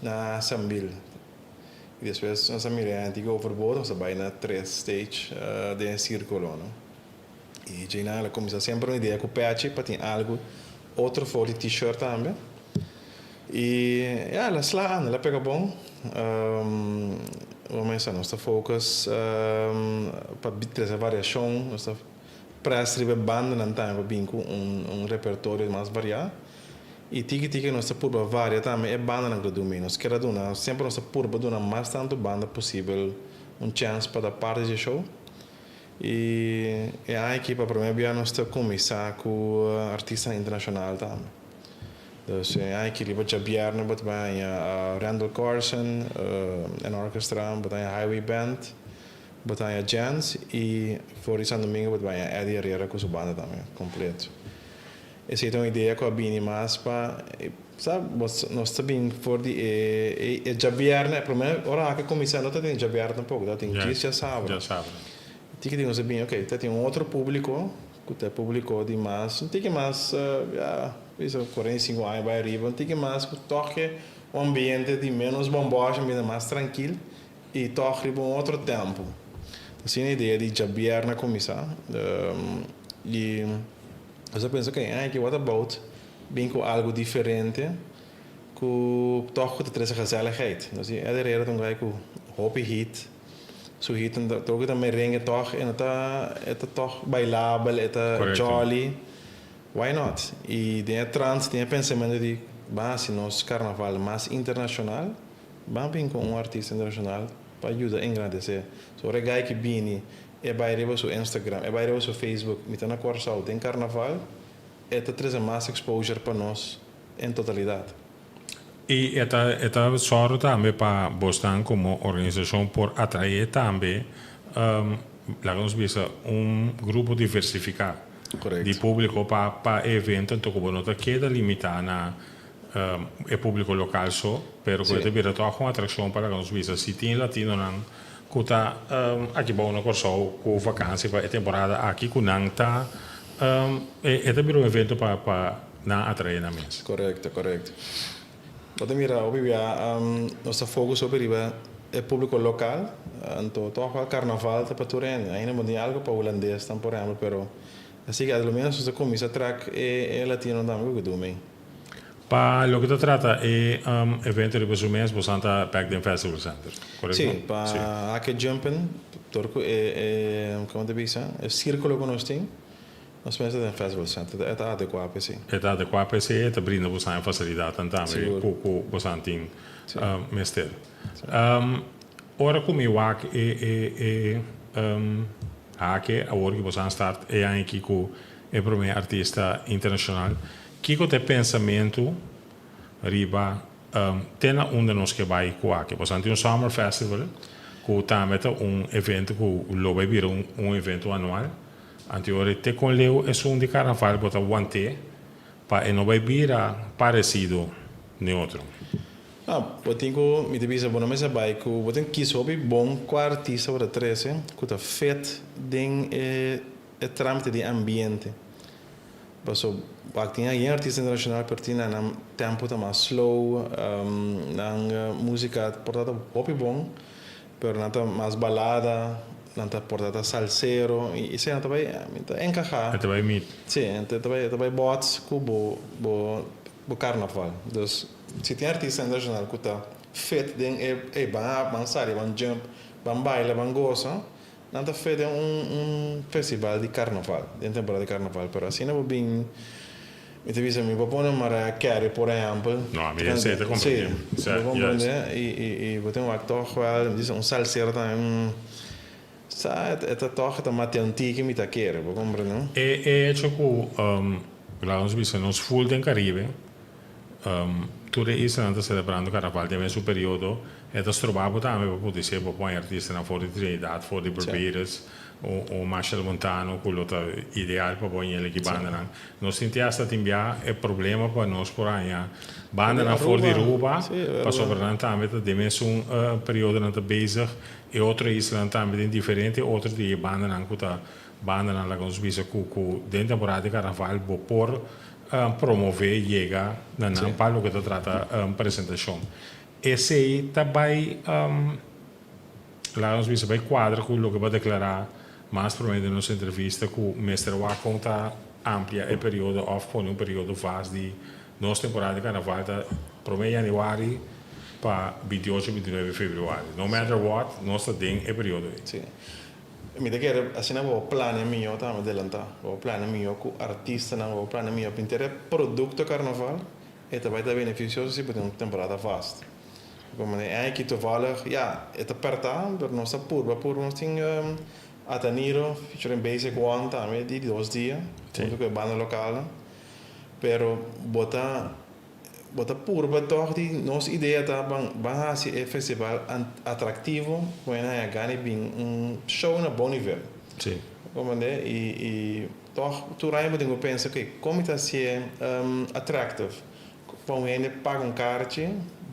[SPEAKER 3] na Sambil y despues nos a mira e antigo overboord nos a bay na tres stage den e circulo no y djeinan el a cuminsa semper un idea cu pechi pa tin algo otro for di t-shirt tambe y ya el a sla anda el a pega bon bo mester nos ta focus pa trece variacion nos ta press riba e bandanan tambe pa bin cu un repertorio mas varia. I tiki tiki nos ta purba varia tambe e bandanan ku ta dumi. Nos kier a duna, semper nos ta purba duna mas tantu banda posibel un chèns pa ta parti dje show. I e aña aki pa promé bia nos ta kuminsá ku artistanan internashonal tambe. Dus e aña aki riba djabièrnè bo ta bai haña Randal Corsen en orkestra, bo ta haña Highway Band, bo ta haña Jens i for di San Domingo bo ta bai haña Eddie Herrera ku su banda tambe kompleto. Esei ta un idea ku a bini mas pa, sa, nos ta bin for di e e djabièrnè, e promé ora aki kuminsá no ta tin djabièrnè tampoko, ta tin djis djasabra. Tiki tin nos a bini, oke, ta tin un otro públiko ku ta e públiko di mas, un tiki mas, ya, bisa 45 aña bai ariba, un tiki mas ku tòg ke un ambiente di ménos bòmbòsh, ambiente mas trankil i tòg riba un otro tèmpo. Asina e idea di djabièrnè a kuminsá i. Nos a pensa, ok, aki what about bin ku algu diferente ku tòg ku ta trese gezelligheid. Nos di Eder Herrera ta un guy ku hopi hit, su hit nan ta ta merengue tòg e no ta e ta tòg bailabel, e ta jolly. Why not? I den e trant tin e pensamentu di ban hasi nos karnaval mas internashonal, ban bin ku un artista internashonal pa yuda engrandesé. So ora e guy ki bini e bai riba su Instagram, e bai riba su Facebook, mi ta na Kòrsou den karnaval, e ta trese mas exposure pa nos en totalidat.
[SPEAKER 2] I e ta e ta sòru tambe pa bosnan komo organisashon por atraé tambe, laga nos bisa, un grupo diversifiká di públiko pa pa e evento, anto ku bo no ta keda limitá na e públiko lokal so, pero ku e ta bira tòg un atrakshon pa laga nos bisa si tin latinonan ku ta aki bou na Kòrsou ku vakansi pa e temporada aki ku nan ta e ta bira un evento pa pa nan atraé nan mes.
[SPEAKER 3] Korekto, korekto. Bo ta mira hopi bia nos ta focus hopi riba e publico local, anto toch wel carnaval ta pa tur hende. Ainda bo tin algo pa hulandesnan por ehempel, pero así que a lo menos nos ta cuminsa trek e latinonan tambe cu dumi.
[SPEAKER 2] Pa loke ta trata e evento riba su mes, bosan ta bek den Festival Center, korekto?
[SPEAKER 3] Sí, pa Hake Jumpin, tur cu e, como ta bisa, e circulo cu nos tin. Nos mester den Festival Center, e ta adekuá p'esei.
[SPEAKER 2] E ta adekuá p'esei, e ta brinda bosan e fasilidatnan tambe ku ku bosan tin mester. Ora ku mi wak e e e hake awor ku bosan start e aña aki ku e promé artista internashonal, kiko ta e pensamentu riba te na unda nos ke bai ku aki? Bosan tin un Summer Festival ku tambe ta un evento ku lo bai bira un evento anual. Anteori te kon leu esun di karnaval bo ta want'é pa e no bai bira paresido n'e otro?
[SPEAKER 3] Ah, bo tin ku, mi ta bisa bo no mester bai ku bo tin kis hopi bon kua artista bo ta trese ku ta fit den e e tramite di ambiente. Paso wak tin algin artista internashonal pero tin nan nan tempo ta mas slow, nan musika por ta ta hopi bon Pero nan ta mas balada, nan ta por ta ta salsero y esey nan ta bay ta encaha.
[SPEAKER 2] E ta bay meet.
[SPEAKER 3] Si, e ta bay e ta bay bots cu bo bo bo carnaval. Dus si tin artista internacional cu ta fit den e ey ban a ban sali ban jump ban baila ban gosa nan ta fit den un un festival di carnaval den temporada di carnaval pero asina bo bin Mi ta bisa mi por pone Mariah Carey por ehempel.
[SPEAKER 2] No, ami esei ta comprende.
[SPEAKER 3] Si, bo comprende y y bo tin wak toch wel, mi bisa un salsero tambe, sa e ta toch e ta matea un tiki mi ta kere, bo comprende?
[SPEAKER 2] E e hecho cu laga nos bisa nos full den Caribe, tur e islanan ta celebrando carnaval den mesun periodo, e ta stroba bo tambe pa pudi ser bo pon e artistanan for di Trinidad, for di Barbados, un Machel Montano cu lo ta ideal pa bo ñel aki bandanan. Nos sinti hasta tin bia e problema pa nos por haña bandanan for di Aruba, pasobra nan tambe ta den mesun periodo nan ta bezig, e otro islanan tambe tin diferente otro di e bandanan cu ta bandanan laga nos bisa cu cu den temporada di carnaval bo por promove yega na nan pa loke ta trata presentacion. Esey ta bay. Laga nos bisa bai kuadra ku loke bo a deklará mas promé den nos entrevista ku mester wak kon ta amplia e periodo òf pone un periodo vast di nos temporada di karnaval ta promé yanüari pa 28, 29 febrüari. No matter what nos ta den e periodo ei.
[SPEAKER 3] Sí. Mi ta kere asina bo plania mihó tambe delantá. Bo plania mihó ku artistanan, bo plania mihó pinter e produkto karnaval e ta bai ta benefisioso si bo tin un temporada vast. Como den aña aki toevallig, ya, e ta perta, pero nos ta purba purba. Nos tin Ataniro featuring Basic One tambe di dos dia, hunto cu e banda localnan. Pero bo ta bo ta purba toch di nos idea ta ban ban haci e festival atractivo cu hende haña gana y bin un show na bon nivel. Comprende? Y y toch tur aña bo tin cu pensa, ok, con mi ta haci'e attractive? Pa un hende paga un karchi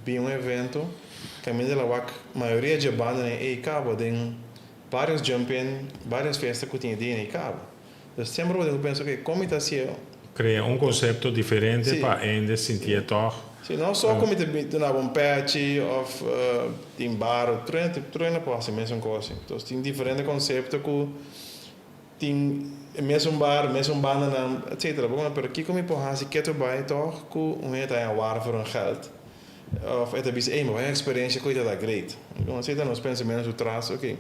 [SPEAKER 3] bin un evento kaminda la wak mayoria dje bandanan ei kaba den varios jump in, varios fiesta ku tin e dia ei kaba. Dus semper bo tin ku pensa oke kon mi ta hasié.
[SPEAKER 2] Krea un konsepto diferente pa hende sintié tòg.
[SPEAKER 3] Si, no so ku mi ta duna bo un pèchi òf tin bar, tur hende tur hende por hasi mesun kos. Entonces tin diferente konsepto ku Tin e mesun bar, mesun bandanan, etcetera. Bo pero kiko mi por hasi keto bai tog ku un hende ta haña war for un geld? Of e ta bisa, ey, mi bai un experiencia ku e ta ta great. Así ta nos pensamentu su tras, ok.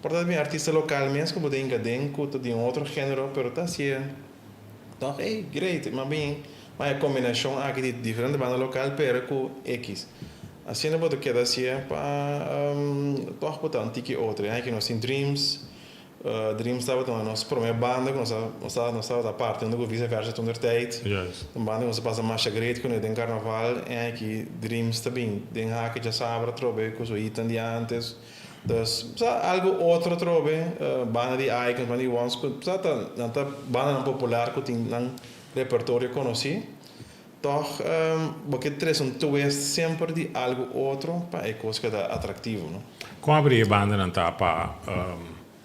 [SPEAKER 3] Por ta bin artista lokal mes ku bo ta hinka den ku ta di un otro genero, pero ta hasié. Toch, ey, great, m'a bin ma e combinacion aki di diferente banda local pero cu X. Asina bo ta keda hacié pa toch bo ta un tiki otro. Y aki nos tin Dreams, Dreams tabata una nos prome banda cu nos a nos a nos tabata parti hunto cu Vice Versa toen der tijd. Un banda cu nos a pasa masha great cune den carnaval en aki Dreams ta bin den haki djasabra atrobe cu su hitnan di antes. Dus sa algo otro atrobe, banda di Icons, banda di Ones cu sa ta nan ta bandanan popular cu tin nan repertorio conoci. Toch bo ke trece un twist semper di algo otro pa e cos keda atractivo, no?
[SPEAKER 2] Con abri e bandanan ta pa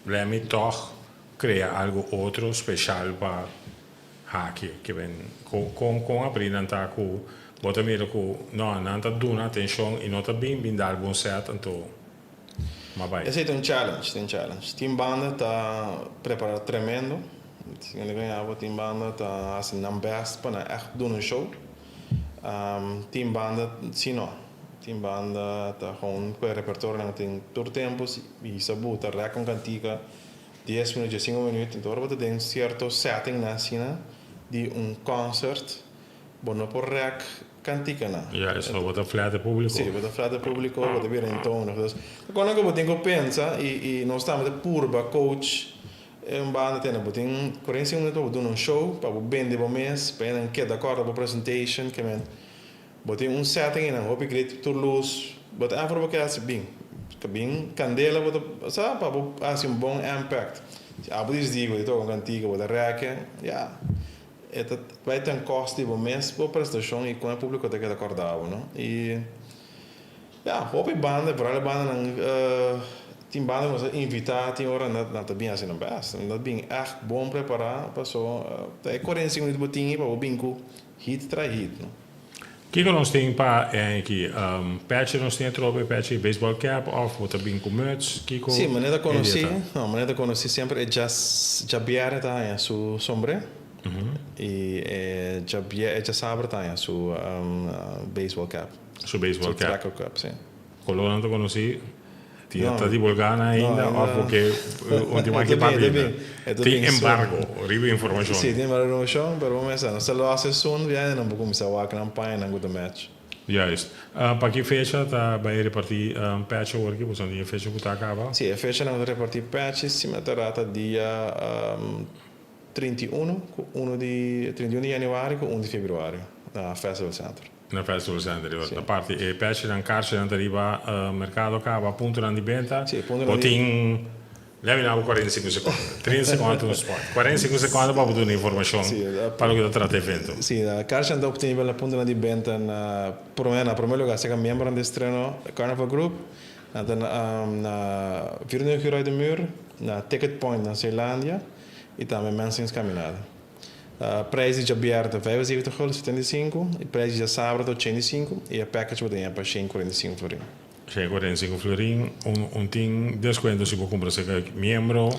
[SPEAKER 2] Lemmy toch crea algo otro special pa haki? Ke ben con con abri nan ta cu bo ta mira cu no nan ta duna atencion y no ta bin bin dal bo un set anto ma bai.
[SPEAKER 3] Esey ta un challenge, ta un challenge. Tin banda ta prepara tremendo. Tin banda ta hasi nan best pa nan echt duna un show. Tin banda si no. Tin banda ta gewoon ku e repertorio nan tin tur tempu i sa buta rek un kantika dies minuut, diesinko minuut. Enton ora bo ta den sierto settingnan asina di un concert Bo no por rek kantikanan.
[SPEAKER 2] Ja, eso bo ta flat e publico.
[SPEAKER 3] Sí, bo ta flat e publico, bo ta bira entonig. Dus, ta kosnan ku bo tin ku pensa i i nos tambe ta purba coach e un banda tene. Bo tin 45 minuut pa bo duna un show, pa bo bende bo mes, pa nan keda kòrda bo presentation. Ke men, bo tin un setting einan hopi great, tur lus, bo ta afro bo ke hasi bin. Bin kandela bo ta, sa, pa bo hasi un bon impact. Si abo disdi bo ta toka un kantika, bo ta rèkè, ya. E ta bai ten kost di bo mes bo prestashon i kon e públiko ta keda kòrda bo, no? I ya, hopi banda, vooral e bandanan, tin banda ku nos a invitá, tin ora nan nan ta bin hasi nan bèst, nan ta bin ègt bon prepará, paso ta e 45 minuut bo tin ei pa bo bin ku hit tras hit, no?
[SPEAKER 2] Kiko nos tin pa e aña aki? Pechi nos tin atrobe, pechi baseball cap of bo ta bin ku muts? Kiko
[SPEAKER 3] Sí, manera
[SPEAKER 2] e
[SPEAKER 3] konosí,
[SPEAKER 2] dia ta?
[SPEAKER 3] no, manera konosí semper e djas djabièrnè ta haña su sombré i e djabiè e djasabra ta haña su baseball cap.
[SPEAKER 2] Su baseball
[SPEAKER 3] Su
[SPEAKER 2] cap.
[SPEAKER 3] tracker cap, sí.
[SPEAKER 2] Kolónan ta konosí? Tin
[SPEAKER 3] No.
[SPEAKER 2] ta divulgá nan ainda
[SPEAKER 3] No,
[SPEAKER 2] of
[SPEAKER 3] ainda.
[SPEAKER 2] bo ke último
[SPEAKER 3] E
[SPEAKER 2] ke
[SPEAKER 3] ta bin, e ta
[SPEAKER 2] papia
[SPEAKER 3] bin. E ta
[SPEAKER 2] Tin
[SPEAKER 3] bin soon.
[SPEAKER 2] embargo riba informashon.
[SPEAKER 3] Sí, tin embargo riba informashon, pero bo mester nos ta lo hasi soon biaha nan por kuminsá wak nan pañanan ku ta match.
[SPEAKER 2] Juist. Pa ki fecha ta bai repartí patch awor ki? Boso no tin e fecha ku ta kaba?
[SPEAKER 3] Sí, e fechanan ku ta repartí patch si mi ta rata dia 31 ku uno di 31 di yanüari ku un di februari na Festival Center.
[SPEAKER 2] Na Festival Center,
[SPEAKER 3] Sí.
[SPEAKER 2] Ta parti e patchnan, karchinan ta riba merkado kaba, puntonan di benta.
[SPEAKER 3] Sí, puntonan
[SPEAKER 2] Bo
[SPEAKER 3] di.
[SPEAKER 2] tin, lèmi na bo 45 sekondo. 30 sekondo ta un spot. 45 sekondo pa bo duna informashon
[SPEAKER 3] Sí,
[SPEAKER 2] pa loke ta trata evento.
[SPEAKER 3] Sí, karchinan ta optenibel na puntonan di benta na promé na promé lugar serka miembronan di Estreno Carnival Group, nan ta na 24 Uur uit de Muur, na Ticket Point na Zeelandia i tambe Mensing's Caminada. Prijs di djabièrnè ta 75 gulden 75 i prijs di djasabra ta 85 i e package bo ta haña pa 145 florin.
[SPEAKER 2] 145 florin, un un tin deskuento si bo kumpra serka miembro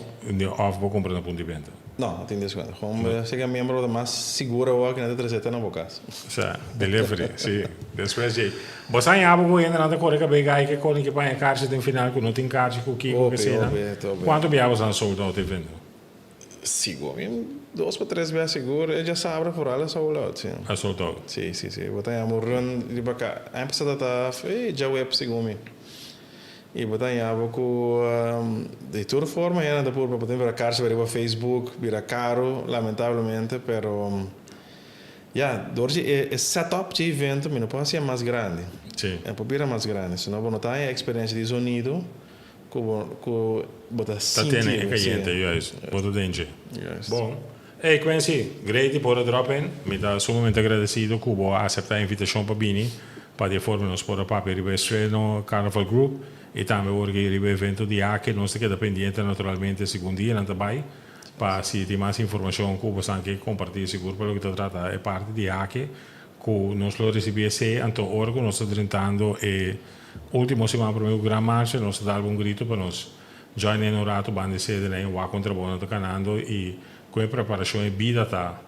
[SPEAKER 2] òf bo kumpra na punto di benta?
[SPEAKER 3] No, no tin deskuento. Gewoon serka miembro bo ta mas sigur awor ku nan ta trese te na bo kas.
[SPEAKER 2] Sa, delivery, si. Despues djei. Bo sa haña bo ku hendenan ta kore kabei gai ke koni ke paña karchi den final ku no tin karchi ku kiko ke
[SPEAKER 3] Hopi,
[SPEAKER 2] eseinan.
[SPEAKER 3] hopi, hopi.
[SPEAKER 2] Kuantu bia bo sa sold out evento?
[SPEAKER 3] Sigur, mi dos pa tres bes sigur e djasabra foral a sold out, si.
[SPEAKER 2] A sold out.
[SPEAKER 3] Si, si, si. Bo ta haña bo run riba ka. Aña pasá ta ta e djaweb segun mi. I bo ta haña bo ku di tur forma hende ta purba bo ta bira karchi riba Facebook, bira karu lamentablemente, pero ya, dor di e set up dje evento mi no por hasié mas grandi.
[SPEAKER 2] Si.
[SPEAKER 3] E por bira mas grandi, sino bo no ta haña e eksperensia di zonido. Ku bo ku bo ta
[SPEAKER 2] Ta
[SPEAKER 3] sinti
[SPEAKER 2] tene e
[SPEAKER 3] si.
[SPEAKER 2] kayente, juist. Bo ta den dje.
[SPEAKER 3] Juist.
[SPEAKER 2] Bon. Ey, Quincy, great di por a drop in. Mi ta sumamente agradecido ku bo a acepta e invitacion pa bini pa di e forma nos por a papia riba e estreno Carnival Group y tambe wor ki riba e evento di ake. Nos ta keda pendiente naturalmente segun dianan ta bay pa si tin mas informacion ku bo san ke comparti sigur pa loke ta trata e parti di ake ku nos lo ricibi esey. Anto ora ku nos ta drentando e Ultimo siman prome ku Gran Marcha nos ta dal un grito pa nos join in un rato banda e sede na e wak kon trabou nan ta kanando i ku e preparashon e bida ta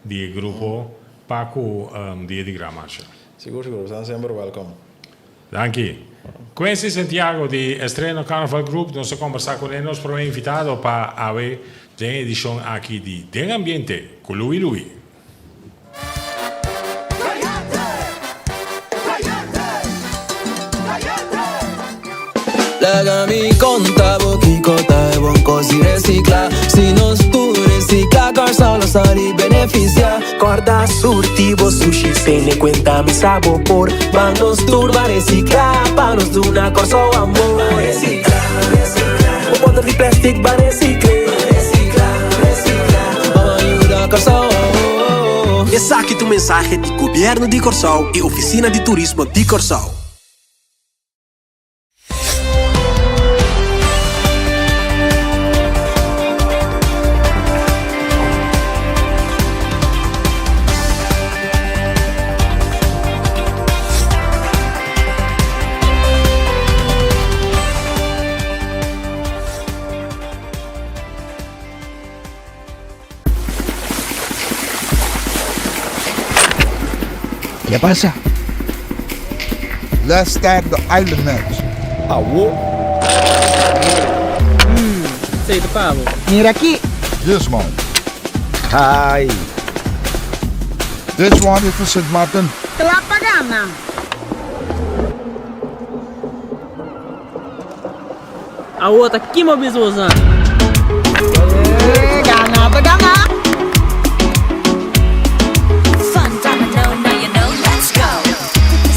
[SPEAKER 2] di e grupo pa ku dia di Gran Marcha.
[SPEAKER 3] Sigur sigur, boso ta semper welkom.
[SPEAKER 2] Danki. Quincy Santiago di Estreno Carnival Group nos a kombersá kuné nos prome invitado pa awe den edishon aki di Den Ambiente ku Louie Louie.
[SPEAKER 4] Laga mi konta bo kiko ta e bon kos di resiklá. Si nos tur resiklá, Kòrsou lo sali benefisiá. Kòrda surti bo sushi, tene kuenta mi sa bo por. Ban nos tur ban resiklá, pa nos duna Kòrsou amor. Ban resiklá, resiklá. Bo bòter di plèstik ban resikl'é. Ban resiklá, resiklá. Ban yuda Kòrsou.
[SPEAKER 10] Esaki ta un mensahe di Gobièrnu di Kòrsou i Ofisina di Turismo di Kòrsou.
[SPEAKER 5] ¿Qué pasa?
[SPEAKER 6] Let's start the island match.
[SPEAKER 5] Awo.
[SPEAKER 7] Sei ta pa bo.
[SPEAKER 5] Mira aki.
[SPEAKER 6] This one.
[SPEAKER 5] Ai.
[SPEAKER 6] This one is for Sint Maarten.
[SPEAKER 8] Kla pa gana.
[SPEAKER 7] Awo ta kima bisa bosan.
[SPEAKER 8] Gana ta gana.
[SPEAKER 9] Fun domino, now you know, let's go.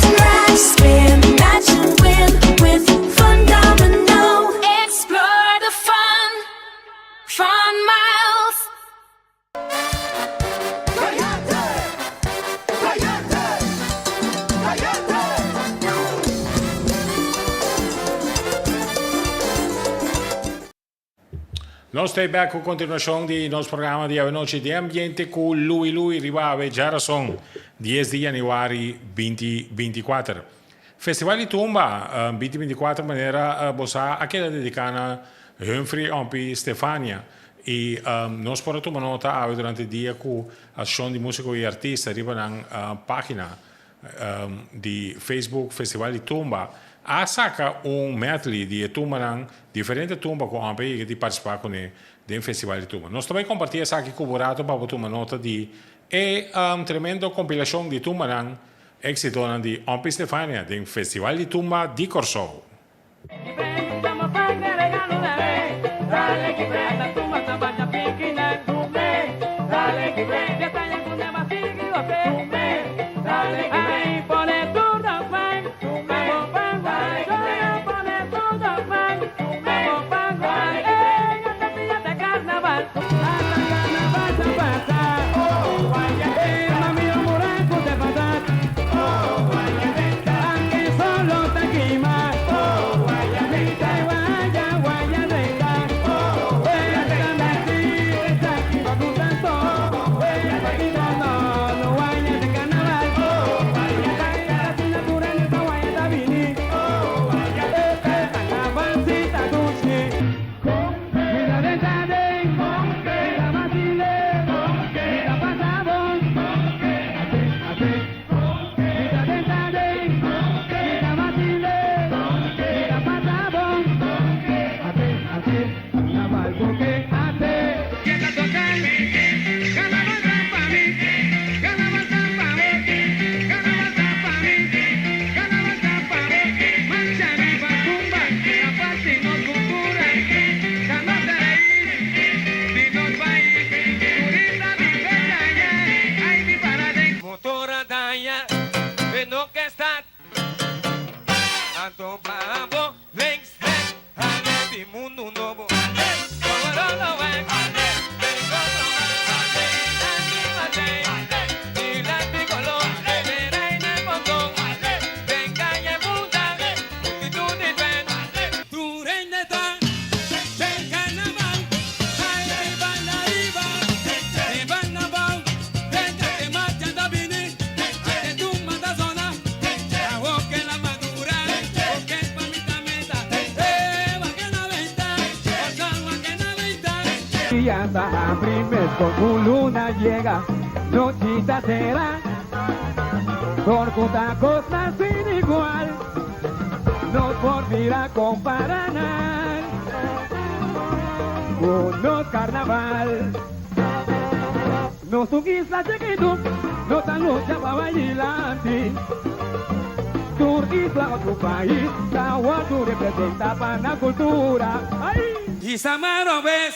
[SPEAKER 9] Scratch, spin, match and win with Fun Domino. Explore the fun, Fun Miles.
[SPEAKER 2] Nos ta bek ku kontinuashon di nos programa di awenochi den ambiente ku Louie Louie riba awe djarason dies di yanüari binti binti kuater. Festival di Tumba binti binti kuater manera bo sa a keda dediká na Humphrey Ompi Stefania i nos por a tuma nota awe durante dia ku Asociacion di Musico i Artista riba nan pagina di Facebook Festival di Tumba a saka un medley di e tumbanan, diferente tumba ku Ompi a yega di partisipá kuné den Festival di Tumba. Nos ta bai kompartí esaki ku bo rato pa bo tuma nota di e tremendo kompilashon di tumbanan éksitonan di Ompi Stefania den Festival di Tumba di Kòrsou.
[SPEAKER 1] Tur isla òf pais ta wòrdu representá pa nan kultura. Ai! Hisa man robes,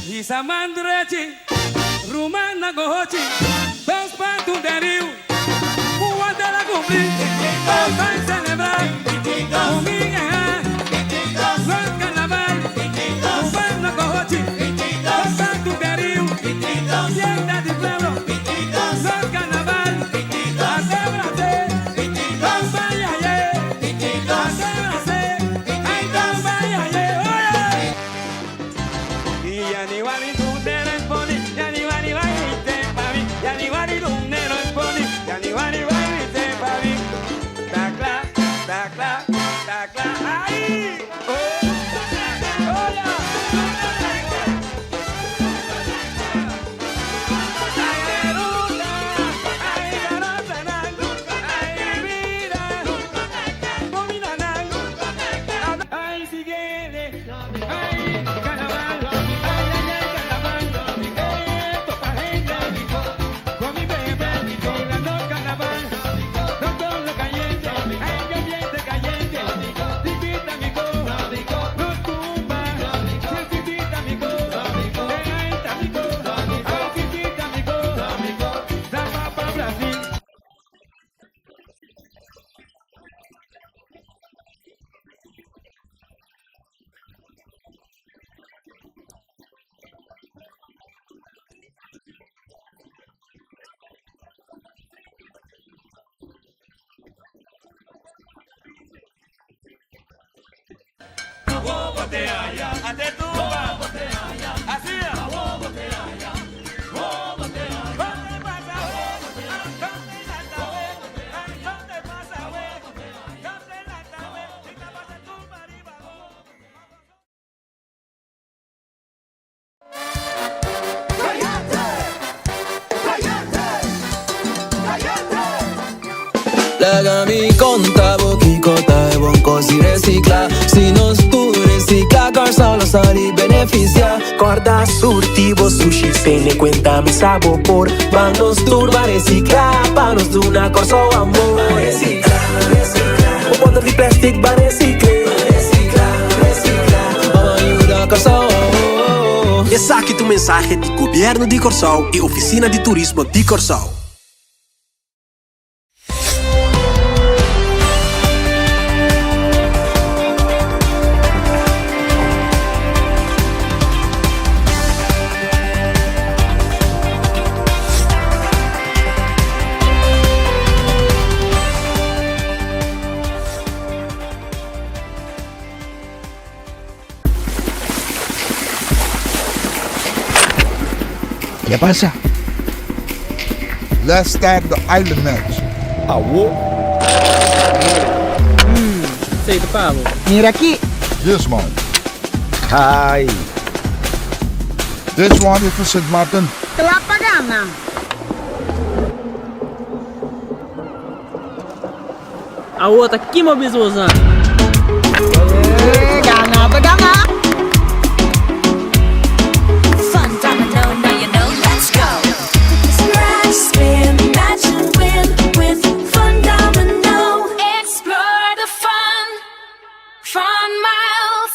[SPEAKER 1] hisa man drechi, ruman na gochi, dos pa tur den riu, ku wanta la kumpli, nos bai selebrá, un nos karnaval, ruman na gochi, dos pa tur den riu, fiesta di pueblo, nos karnaval, ase brase, nos bai aye, ase brase, ay nos bai aye, oye!
[SPEAKER 4] Laga mi konta bo kiko ta e bon kos di resiklá. Si nos tur resiklá, Kòrsou lo sali benefisiá. Kòrda surti bo sushi, tene kuenta mi sa bo por. Ban nos tur ban resiklá, pa nos duna Kòrsou amor. Ban resiklá, resiklá. Bo bòter di plèstik ban resikl'é. Ban resiklá, resiklá. Ban yuda Kòrsou.
[SPEAKER 10] Esaki ta un mensahe di Gobièrnu di Kòrsou i Ofisina di Turismo di Kòrsou.
[SPEAKER 5] ¿Qué pasa?
[SPEAKER 6] Let's start the island match.
[SPEAKER 5] Awo.
[SPEAKER 7] Esei ta pa bo.
[SPEAKER 8] Mira aki.
[SPEAKER 6] This one.
[SPEAKER 5] Ai.
[SPEAKER 6] This one is for Sint Maarten.
[SPEAKER 8] Kla pa gana.
[SPEAKER 7] Awo ta kima bisa bosan.
[SPEAKER 8] Gana ta gana.
[SPEAKER 9] Fun domino, now you know, let's go. Scratch, spin, match and win with Fun Domino. Explore the fun, fun miles.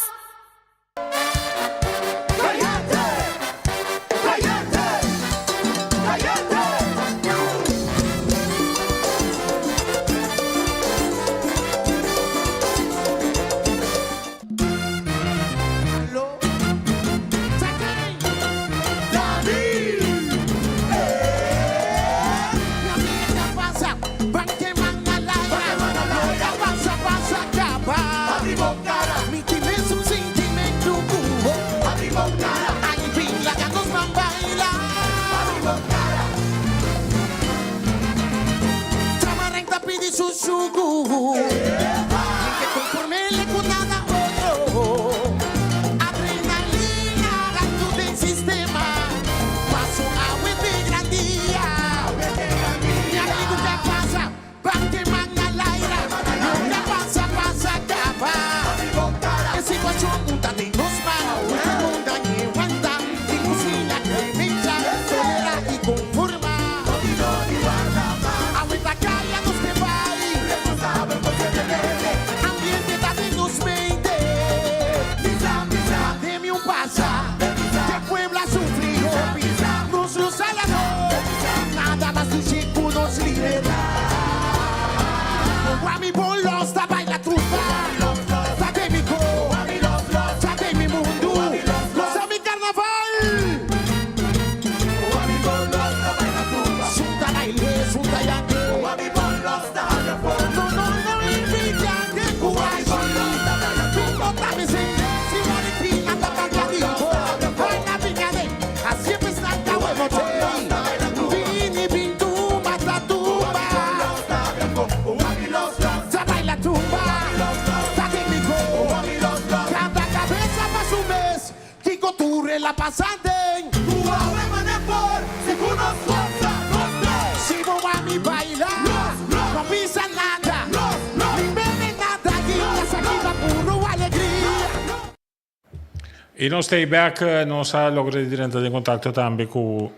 [SPEAKER 11] pasando. Si bo wak mi baila, no bisa nada, ni bebe nada, esaki ta puro alegria.
[SPEAKER 2] I nos ta bek, nos a logra di drenta den kontakto tambe ku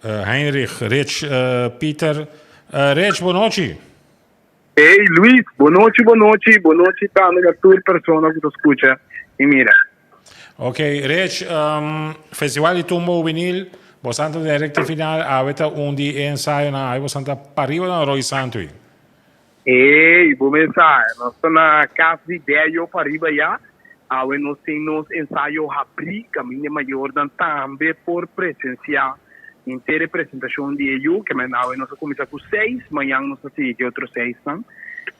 [SPEAKER 2] Heinrich Rich Pieter. Rich, bon nochi.
[SPEAKER 12] Hey Luis, bon nochi, bon nochi, bon nochi tambe na tur persona ku ta skucha i mira.
[SPEAKER 2] Ok, Rich, Festival di Tumba Hubenil, bosan ta den rekta final, awe ta un di e ensayonan, awe bosan ta pariba na Rooi Santu.
[SPEAKER 12] Hey, bo mesa, nos ta na cas di Dello pariba ya, awe nos tin nos ensayo habri, caminda e mayornan tambe por presencia henter e presentacion di e yu, ke men awe nos a cuminsa cu seis, mañan nos ta sigui cu e otro seisnan.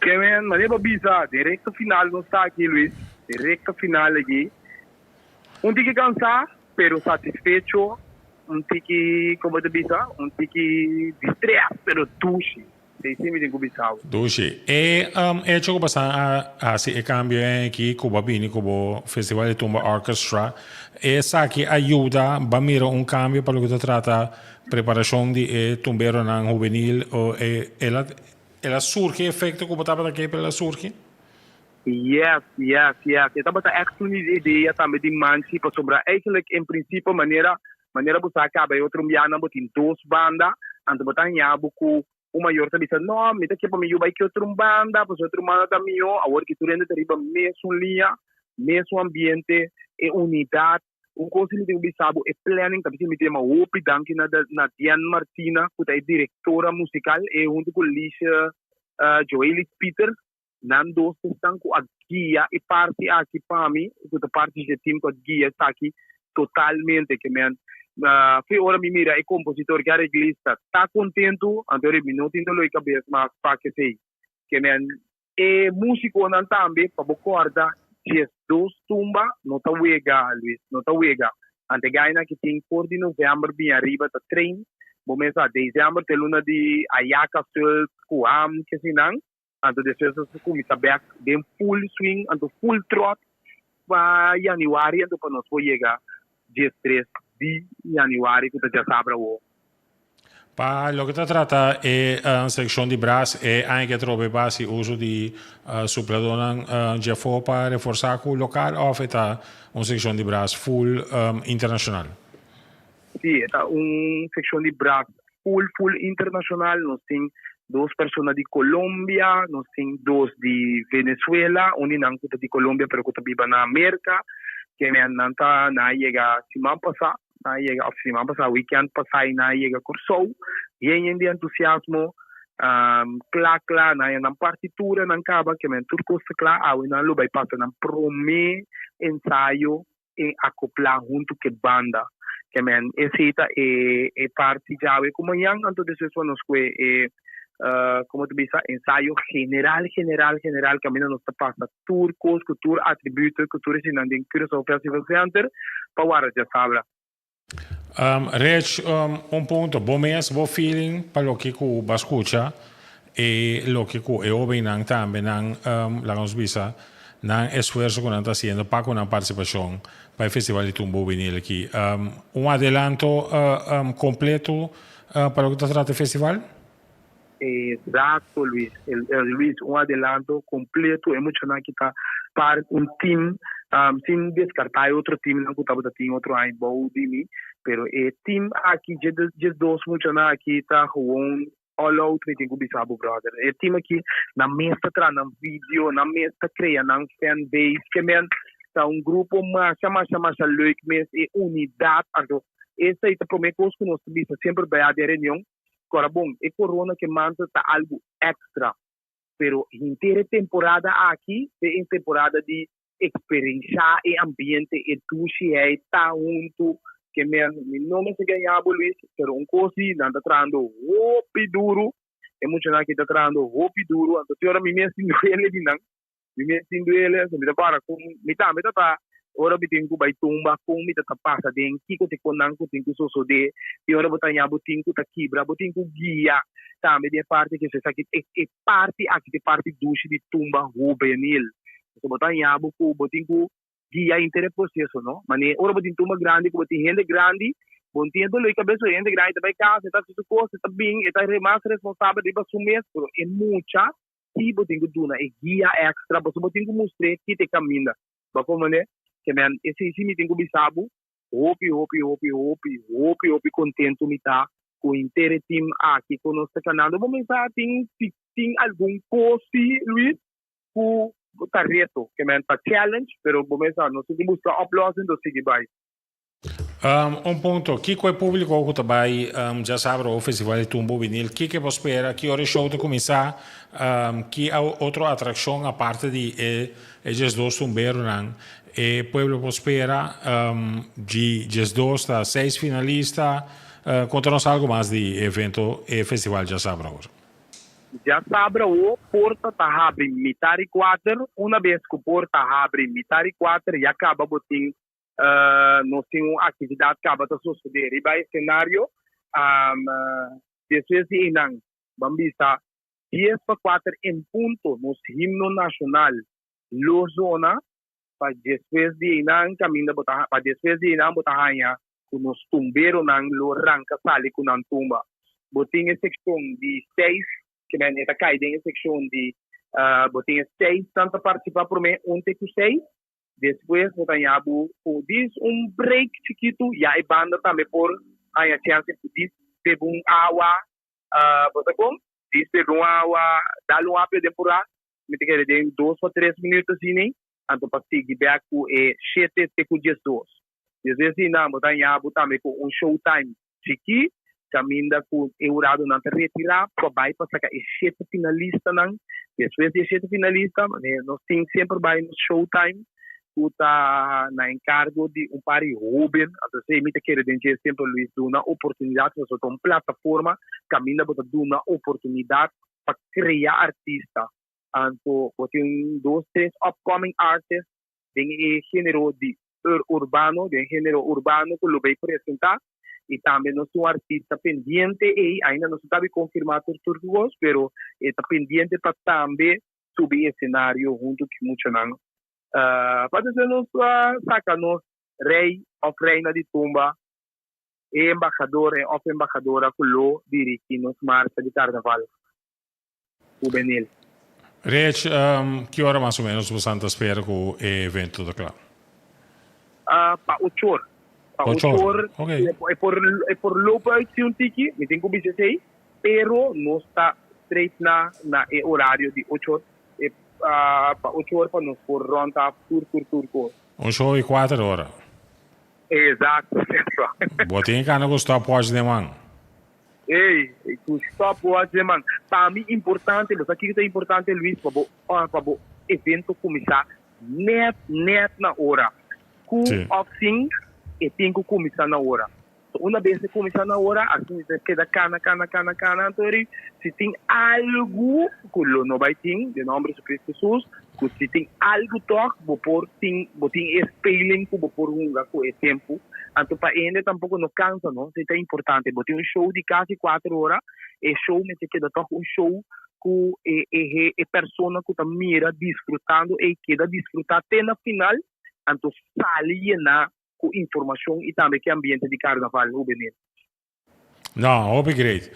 [SPEAKER 12] Ke men, manera bo bisa, den recta final nos ta aki, Luis, den recta final aki, un tiki cansa, pero satisfecho, un tiki, como ta bisa, un tiki di stress, pero dushi. Sí, sí, mi tin ku bisa bo.
[SPEAKER 2] Dushi. E hecho ku boso a hasi e kambio aki ku bo a bini ku bo Festival di Tumba Orchestra, esaki a yuda ba mira un kambio pa loke ta trata preparashon di e tumberonan hubenil o e el a el a surgi e efekto ku bo tabata ke pa el a surgi?
[SPEAKER 12] Yes, yes, yes. E tabata ègt un idea tambe di Manchi pasobra eigenlijk en principe manera manera bo sa kaba e otro bianan bo tin dos banda anto bo ta haña bo ku un mayor ta bisa no mi ta ke pa mi yu bai ke otro banda pasobra otro banda ta mihó awor ki tur hende ta riba mesun liña mesun ambiente e unidat. Un kos mi tin ku bisa bo e planning ta bisa mi tin hopi danki na na Diane Martina ku ta e direktora musikal e huntu ku Lisha Joelis Peters Nan dos esnan ku a guia e parti aki pa mi, ku ta parti dje tim ku a guia esaki totalmente. Ke men, fi ora mi mira e kompositor ku e areglista ta kontentu, anto ora mi no tin doló di kabes mas pa kesei. Ke men, e músikonan tambe, pa bo kòrda, 12 tumba no ta wega, Luis, no ta wega. Anto e gainan ki tin for di novèmber bin ariba ta train, bo mes sa, desèmber ta e luna di ayaka, sùlt, kuham, kesinan. Anto despues nos a cuminsa bek den full swing, anto full trot pa januari, anto pa nos por yega 13 di januari cu ta djasabra awo.
[SPEAKER 2] Pa loke ta trata e seccion di bras, e aña ke atrobe pa haci uso di supladornan djafo pa reforsa cu local of e ta un seccion di bras full internacional?
[SPEAKER 12] Sí, e ta un seccion di bras full full internacional. Nos tin dos persona di Colombia, nos tin dos di Venezuela, un di nan cu ta di Colombia pero cu ta biba na Merca, kende nan ta nan a yega siman pasa, nan a yega of siman pasa weekend pasa y nan a yega Corsou yen yen di entusiasmo, cla cla nan a nan partitura nan caba kende tur cos ta cla awe nan lo bay pasa nan prome ensayo e acoplá huntu ku e banda. Ke men esei ta e e parti djawe ku mañan anto despues pa nos kue e komo ta bisa ensayo general general general kaminda nos ta pasa tur kos ku tur atributo ku tur eseinan den Curaçao Festival Center pa warda djasabra.
[SPEAKER 2] Rich, un punto, bo mes bo feeling pa loke ku bo a skucha i loke ku e hobennan tambe nan, laga nos bisa, nan esfuerso ku nan ta hasiendo pa ku nan partisipashon pa e festival di Tumba Hubenil aki. Un adelanto kompleto pa loke ta trata e festival?
[SPEAKER 12] Exacto Luis, Luis un adelanto completo e muchanan aki ta part un team sin descarta e otro teamnan cu tabata tin otro aña bou di mi pero e team aki dje dos muchanan aki ta gewoon all out mi tin cu bisa bo brother e team aki nan mes ta traha nan video nan mes ta crea nan fan base ke men ta un grupo masha masha masha leuk mes e unidad anto esey ta prome cos cu nos ta bisa semper baya den reunion. Kora bon, e corona ke manta ta algu extra, pero henter e temporada aki ta e temporada di experensha e ambiente, e dushi hei, ta huntu, ke men, mi no mester gaña bo Luis, pero un cos si, nan ta trahando hopi duru, e muchanan aki ta trahando hopi duru, anto te ora mi mes tin duele di nan, Mi mes tin duele, so mi ta para con mi tambe ta ta ora mi tin cu bay tumba con mi ta ta pasa den kico te con nan cu tin cu sosode y ora bo ta haña bo tin cu ta kibra bo tin cu guia tambe den e parti ke esaki e e parti aki ta e parti dushi di tumba hubenil so bo ta haña bo cu bo tin cu. Guia henter e proceso, no? Mane ora bo tin tumba grandi ku bo tin hende grandi, bo no tin e dolor di kabes, e hende grandi ta bai kas, e ta hasi su kos, e ta bin, e ta mas responsabel riba su mes, pero e mucha si bo tin ku duna e guia extra, pasobra bo tin ku mustr'é kita e kaminda. Bo a komprendé? Ke men, esei si mi tin ku bisa bo, hopi, hopi, hopi, hopi, hopi, hopi kontentu mi ta ku henter e tim aki ku nos ta kanando. Bo mester tin, tin algun kos si, Luis, ku ta reto, ke men ta challenge, pero bo mes sa nos tin ku buska oplossing do sigui bai.
[SPEAKER 2] Un punto, kiko e publico ku ta bai djasabra o festival di Tumbo Vinil, kiko bo spera, ki ora e show ta kuminsá, ki otro atrakshon aparte di e 12 tumberonan e pueblo por spera, di 12 ta seis finalista, konta nos algu mas di e evento, e festival djasabra awor.
[SPEAKER 12] Djasabra awo porta ta habri mitar i kuater, una bes ku porta habri mitar i kuater ya kaba bo tin nos tin un aktividat kaba ta sosodé riba e senario. Despues di einan ban bisa dies pa kuater en punto nos himno nashonal lo zona pa despues di einan kaminda bo ta pa despues di einan bo ta haña ku nos tumberonan lo ranka sali ku nan tumba. Bo tin e sekshon di seis, ke men e ta kai den e sekshon di bo tin e seis nan ta partisipá promé un te ku seis, despues bo ta haña bo ku dis un break chikitu, ya e banda tambe por haña chènse ku dis bebe un awa, bo sa kon? Dis bebe un awa, dal un apio den purá, mi ta kere den dos pa tres minüt asina, anto pa sigui bèk ku e shete te ku 12. Despues di nan bo ta haña bo tambe ku un showtime chikí kaminda ku e huradonan ta retirá pa bai pa saka e shete finalistanan. Despues di e shete finalista nos tin semper bai nos showtime ku ta na enkargo di un par di hóben. Anto esei mi ta kere den dje semper Luis duna oportunidat pasobra ta un plataforma kaminda bo ta duna oportunidat pa krea artista. Anto bo tin un dos tres upcoming artist den e genero di urbano, den genero urbano ku lo bay presenta y tambe nos tin un artista pendiente ey, ainda nos no ta bi confirma tur tur cos, pero e ta pendiente pa tambe subi escenario hunto cu muchanan. Pa despues nos saca nos rey of reina di tumba, e embahador of embahadora cu lo dirigi nos marcha di carnaval hubenil.
[SPEAKER 2] Rich, ki ora mas o menos bosan ta spera ku e evento ta kla?
[SPEAKER 12] Pa ochor. Pa ochor. E por e por loop uit si un tiki, mi tin ku bisa esei, pero nos ta straight na na e orario di ochor. E pa ochor pa nos por rond af tur tur tur kos.
[SPEAKER 2] Ocho i kuater ora.
[SPEAKER 12] Exacto.
[SPEAKER 2] Bo tin gana ku stopwatch den man.
[SPEAKER 12] Ey, ku stopwatch den man. Pa mi importante, bo sa kiko ta importante Luis, pa bo pa bo evento kuminsá nèt nèt na ora. Ku òf sin e tin ku kuminsá na ora. So una bes e kuminsá na ora, asina ta keda kana kana kana kana anto eri si tin algu ku lo no bai tin den nòmber di Jesucristo Jesus, ku si tin algu tòg bo por tin bo tin e speling ku bo por hunga ku e tempu. Anto pa hende tampoko no kansa no, esei ta importante. Bo tin un show di kasi kuater ora, e show mester keda tòg un show ku e e e persona ku ta mira disfrutando ei keda disfrutá te na final, anto sali yená ku informashon i tambe ku e ambiente di karnaval hubenil.
[SPEAKER 2] No, hopi great.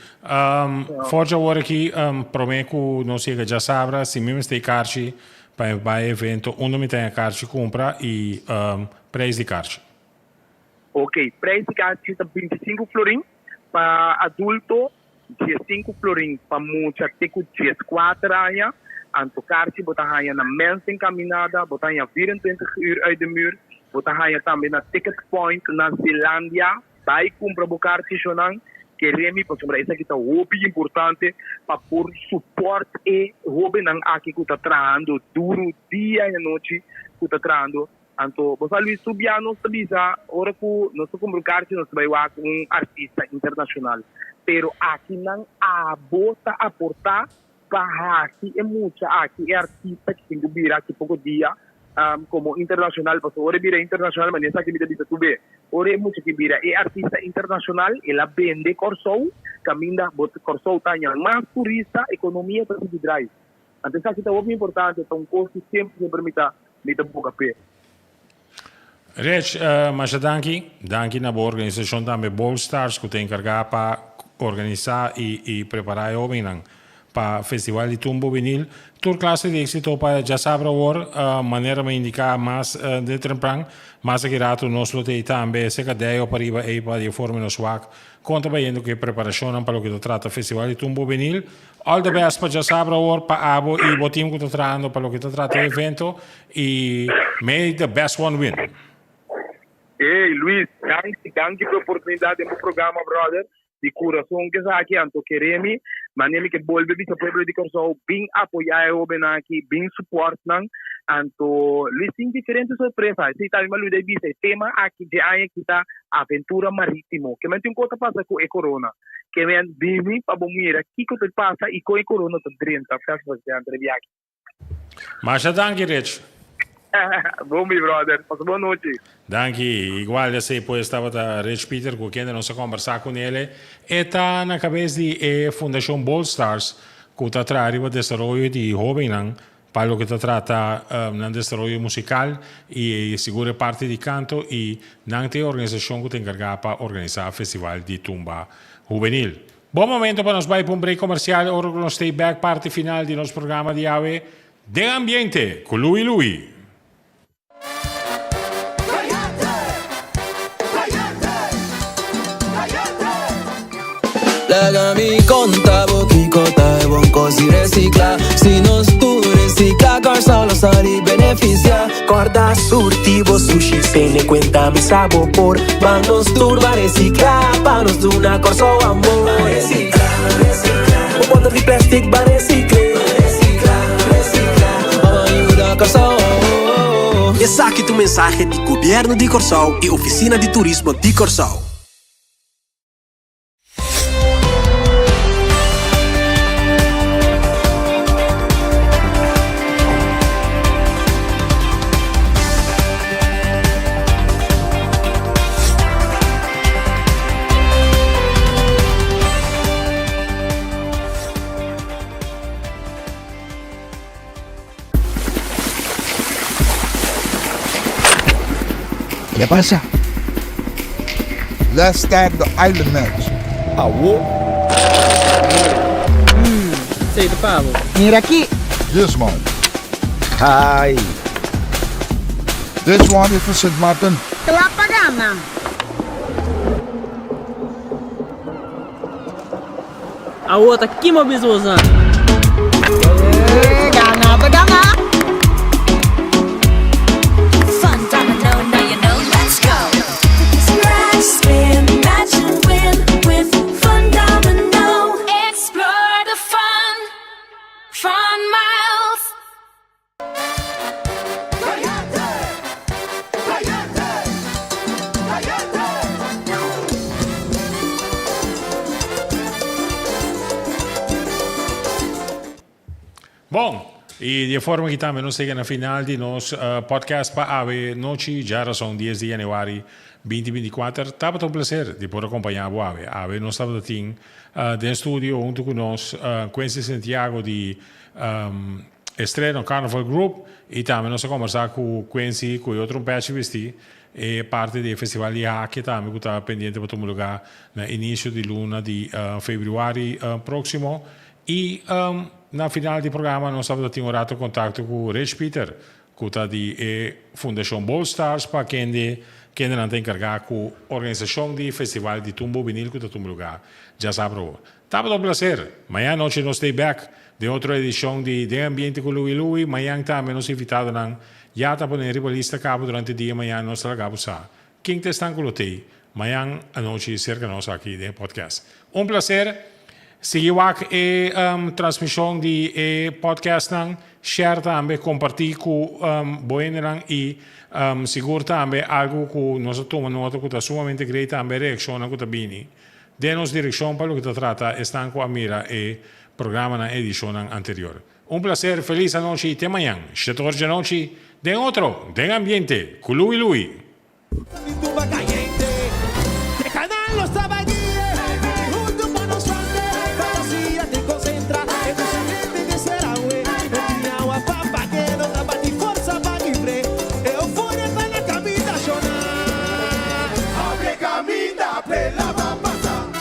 [SPEAKER 2] Forza awor aki, prome ku nos yega djasabra, si mi mester e karchi pa e bai evento, unda mi ta haña karchi kumpra i prijs di karchi?
[SPEAKER 12] Ok, prijs di karchi ta 25 florin pa adulto, 15 florin pa mucha te ku 14 aña. Anto karchi bo ta haña na Mensen Caminada, bo ta haña 24 uur uit de muur, bo ta haña tambe na Ticket Point na Zeelandia. Bai kumpra bo karchi shownan, kere mi pasobra esaki ta hopi importante pa por support e hobennan aki ku ta trahando duru dia i anochi ku ta trahando. Anto bo sa Luis tur bia nos ta bisa ora ku nos ta kumpra un karchi nos ta bai wak un artista internashonal pero akinan abo ta aporta pa hasi e mucha aki e artista ki tin ku bira aki poko dia komo internashonal pasobra ora e bira internashonal manera esaki mi ta bisa tur be ora e mucha ki bira e artista internashonal el a bende Kòrsou kaminda bo Kòrsou ta haña mas turista ekonomia ta sigui drai anto esaki ta hopi importante ta un kos ku semper semper mi ta mi ta boga p'e.
[SPEAKER 2] Rich, masha danki. Danki na bo organisashon tambe Bold Stars ku ta enkargá pa organisá i i prepará e hóbennan pa Festival di Tumbo Vinil. Tur klase di éksito pa djasabra awor, manera mi a indiká mas de trempran. Mas aki ratu nos lo ta ei tambe serka Deo pariba ei pa di e forma nos wak kon ta bayendo ku e preparashonnan pa loke ta trata Festival di Tumbo Vinil. All the best pa djasabra awor pa abo i bo team ku ta trahando pa loke ta trata e evento i may the best one win.
[SPEAKER 12] Ey Luis, danki, danki pa e oportunidad den bo programa brother. Di kurason ku esaki anto kere mi, mane mi ke bolbe bisa pueblo di Kòrsou bin apoyá e hóbennan aki, bin support nan, anto Luis tin diferente sorpresa, esei tambe mi a luda e bisa e tema aki dje aña aki ta aventura marítimo, ke men tin un kos ta pasa ku e korona, ke men bini pa bo mira kiko ta pasa i kon e korona ta drenta Festival Center e biaha aki.
[SPEAKER 2] Masha danki Rich.
[SPEAKER 12] Bon mi brother, pasa bon nochi.
[SPEAKER 2] Danki, igual esey pues tabata Rich Pieter cu kende nos a combersa cu nele. E ta na cabes di e Fundacion Bold Stars cu ta traha riba desaroyo di hobennan pa loke ta trata nan desaroyo musical y sigur e parti di canto y nan ta e organisacion cu ta encarga pa organisa Festival di Tumba Hubenil. Bon momento pa nos bai pa un break comercial ora cu nos stay back parti final di nos programa di awe Den Ambiente cu Louie Louie.
[SPEAKER 4] Laga mi konta bo kiko ta e bon kos di resikla Si nos tur resikla Kòrsou lo sali benefisiá Kòrda surti bo sushi Tene kuenta mi sa bo por Ban nos tur ban resikla Pa nos duna Kòrsou amor Ban resikla, resikla Bo bòter di plèstik ban resikl'é Ban resikla, resikla Pa ban yuda Kòrsou
[SPEAKER 10] Esaki ta un mensahe di Gobièrnu di Kòrsou i Ofisina di Turismo di Kòrsou.
[SPEAKER 5] ¿Qué pasa?
[SPEAKER 6] Let's start the island match.
[SPEAKER 5] Awo.
[SPEAKER 7] Esei ta pa bo.
[SPEAKER 8] Mira aki.
[SPEAKER 6] This one.
[SPEAKER 5] Ai.
[SPEAKER 6] This one is for Sint Maarten.
[SPEAKER 8] Kla pa gana.
[SPEAKER 7] Awo ta kima bis boso.
[SPEAKER 8] Gana ta gana.
[SPEAKER 9] Fun domino, now you know, let's go. Scratch, spin, match and win with Fun Domino. Explore the fun, fun miles.
[SPEAKER 2] Bon, y di e forma aki tambe nos yega na final di nos podcast pa awe nochi, djarason dies di januari binti binti kuater. Tabata un placer di por acompaña bo awe. Awe nos tabata tin den studio hunto cu nos Quincy Santiago di Estreno Carnival Group y tambe nos a combersa cu Quincy cu e otro un pechi bisti e parti di e festival di hake tambe cu ta pendiente pa tuma lugar na inicio di luna di februari proximo y na final di programa nos tabata tin un rato contacto cu Rich Pieter cu ta di e Fundacion Bold Stars pa kende kendenan ta encarga cu organisacion di festival di Tumbo Vinil cu ta tuma lugar djasabra awor. Tabata un placer. Mañan anochi nos ta bek den otro edicion di Den Ambiente cu Louie Louie. Mañan tambe nos invitadonan ya ta pone riba lista cabo durante dia mañan nos ta laga bo sa ken ta esnan cu lo t'ey mañan anochi cerca nos aki den e podcast. Un placer. Sigui wak e transmision di e podcastnan. Share tambe, comparti cu bo hendenan y sigur tambe algo cu nos a tuma nota cu ta sumamente great tambe reaccionnan cu ta bini. Den nos direkshon pa loke ta trata esnan ku a mira e programanan edishonnan anterior. Un plaser, felis anochi i te mañan, shete or djanochi, den otro Den Ambiente ku Louie Louie.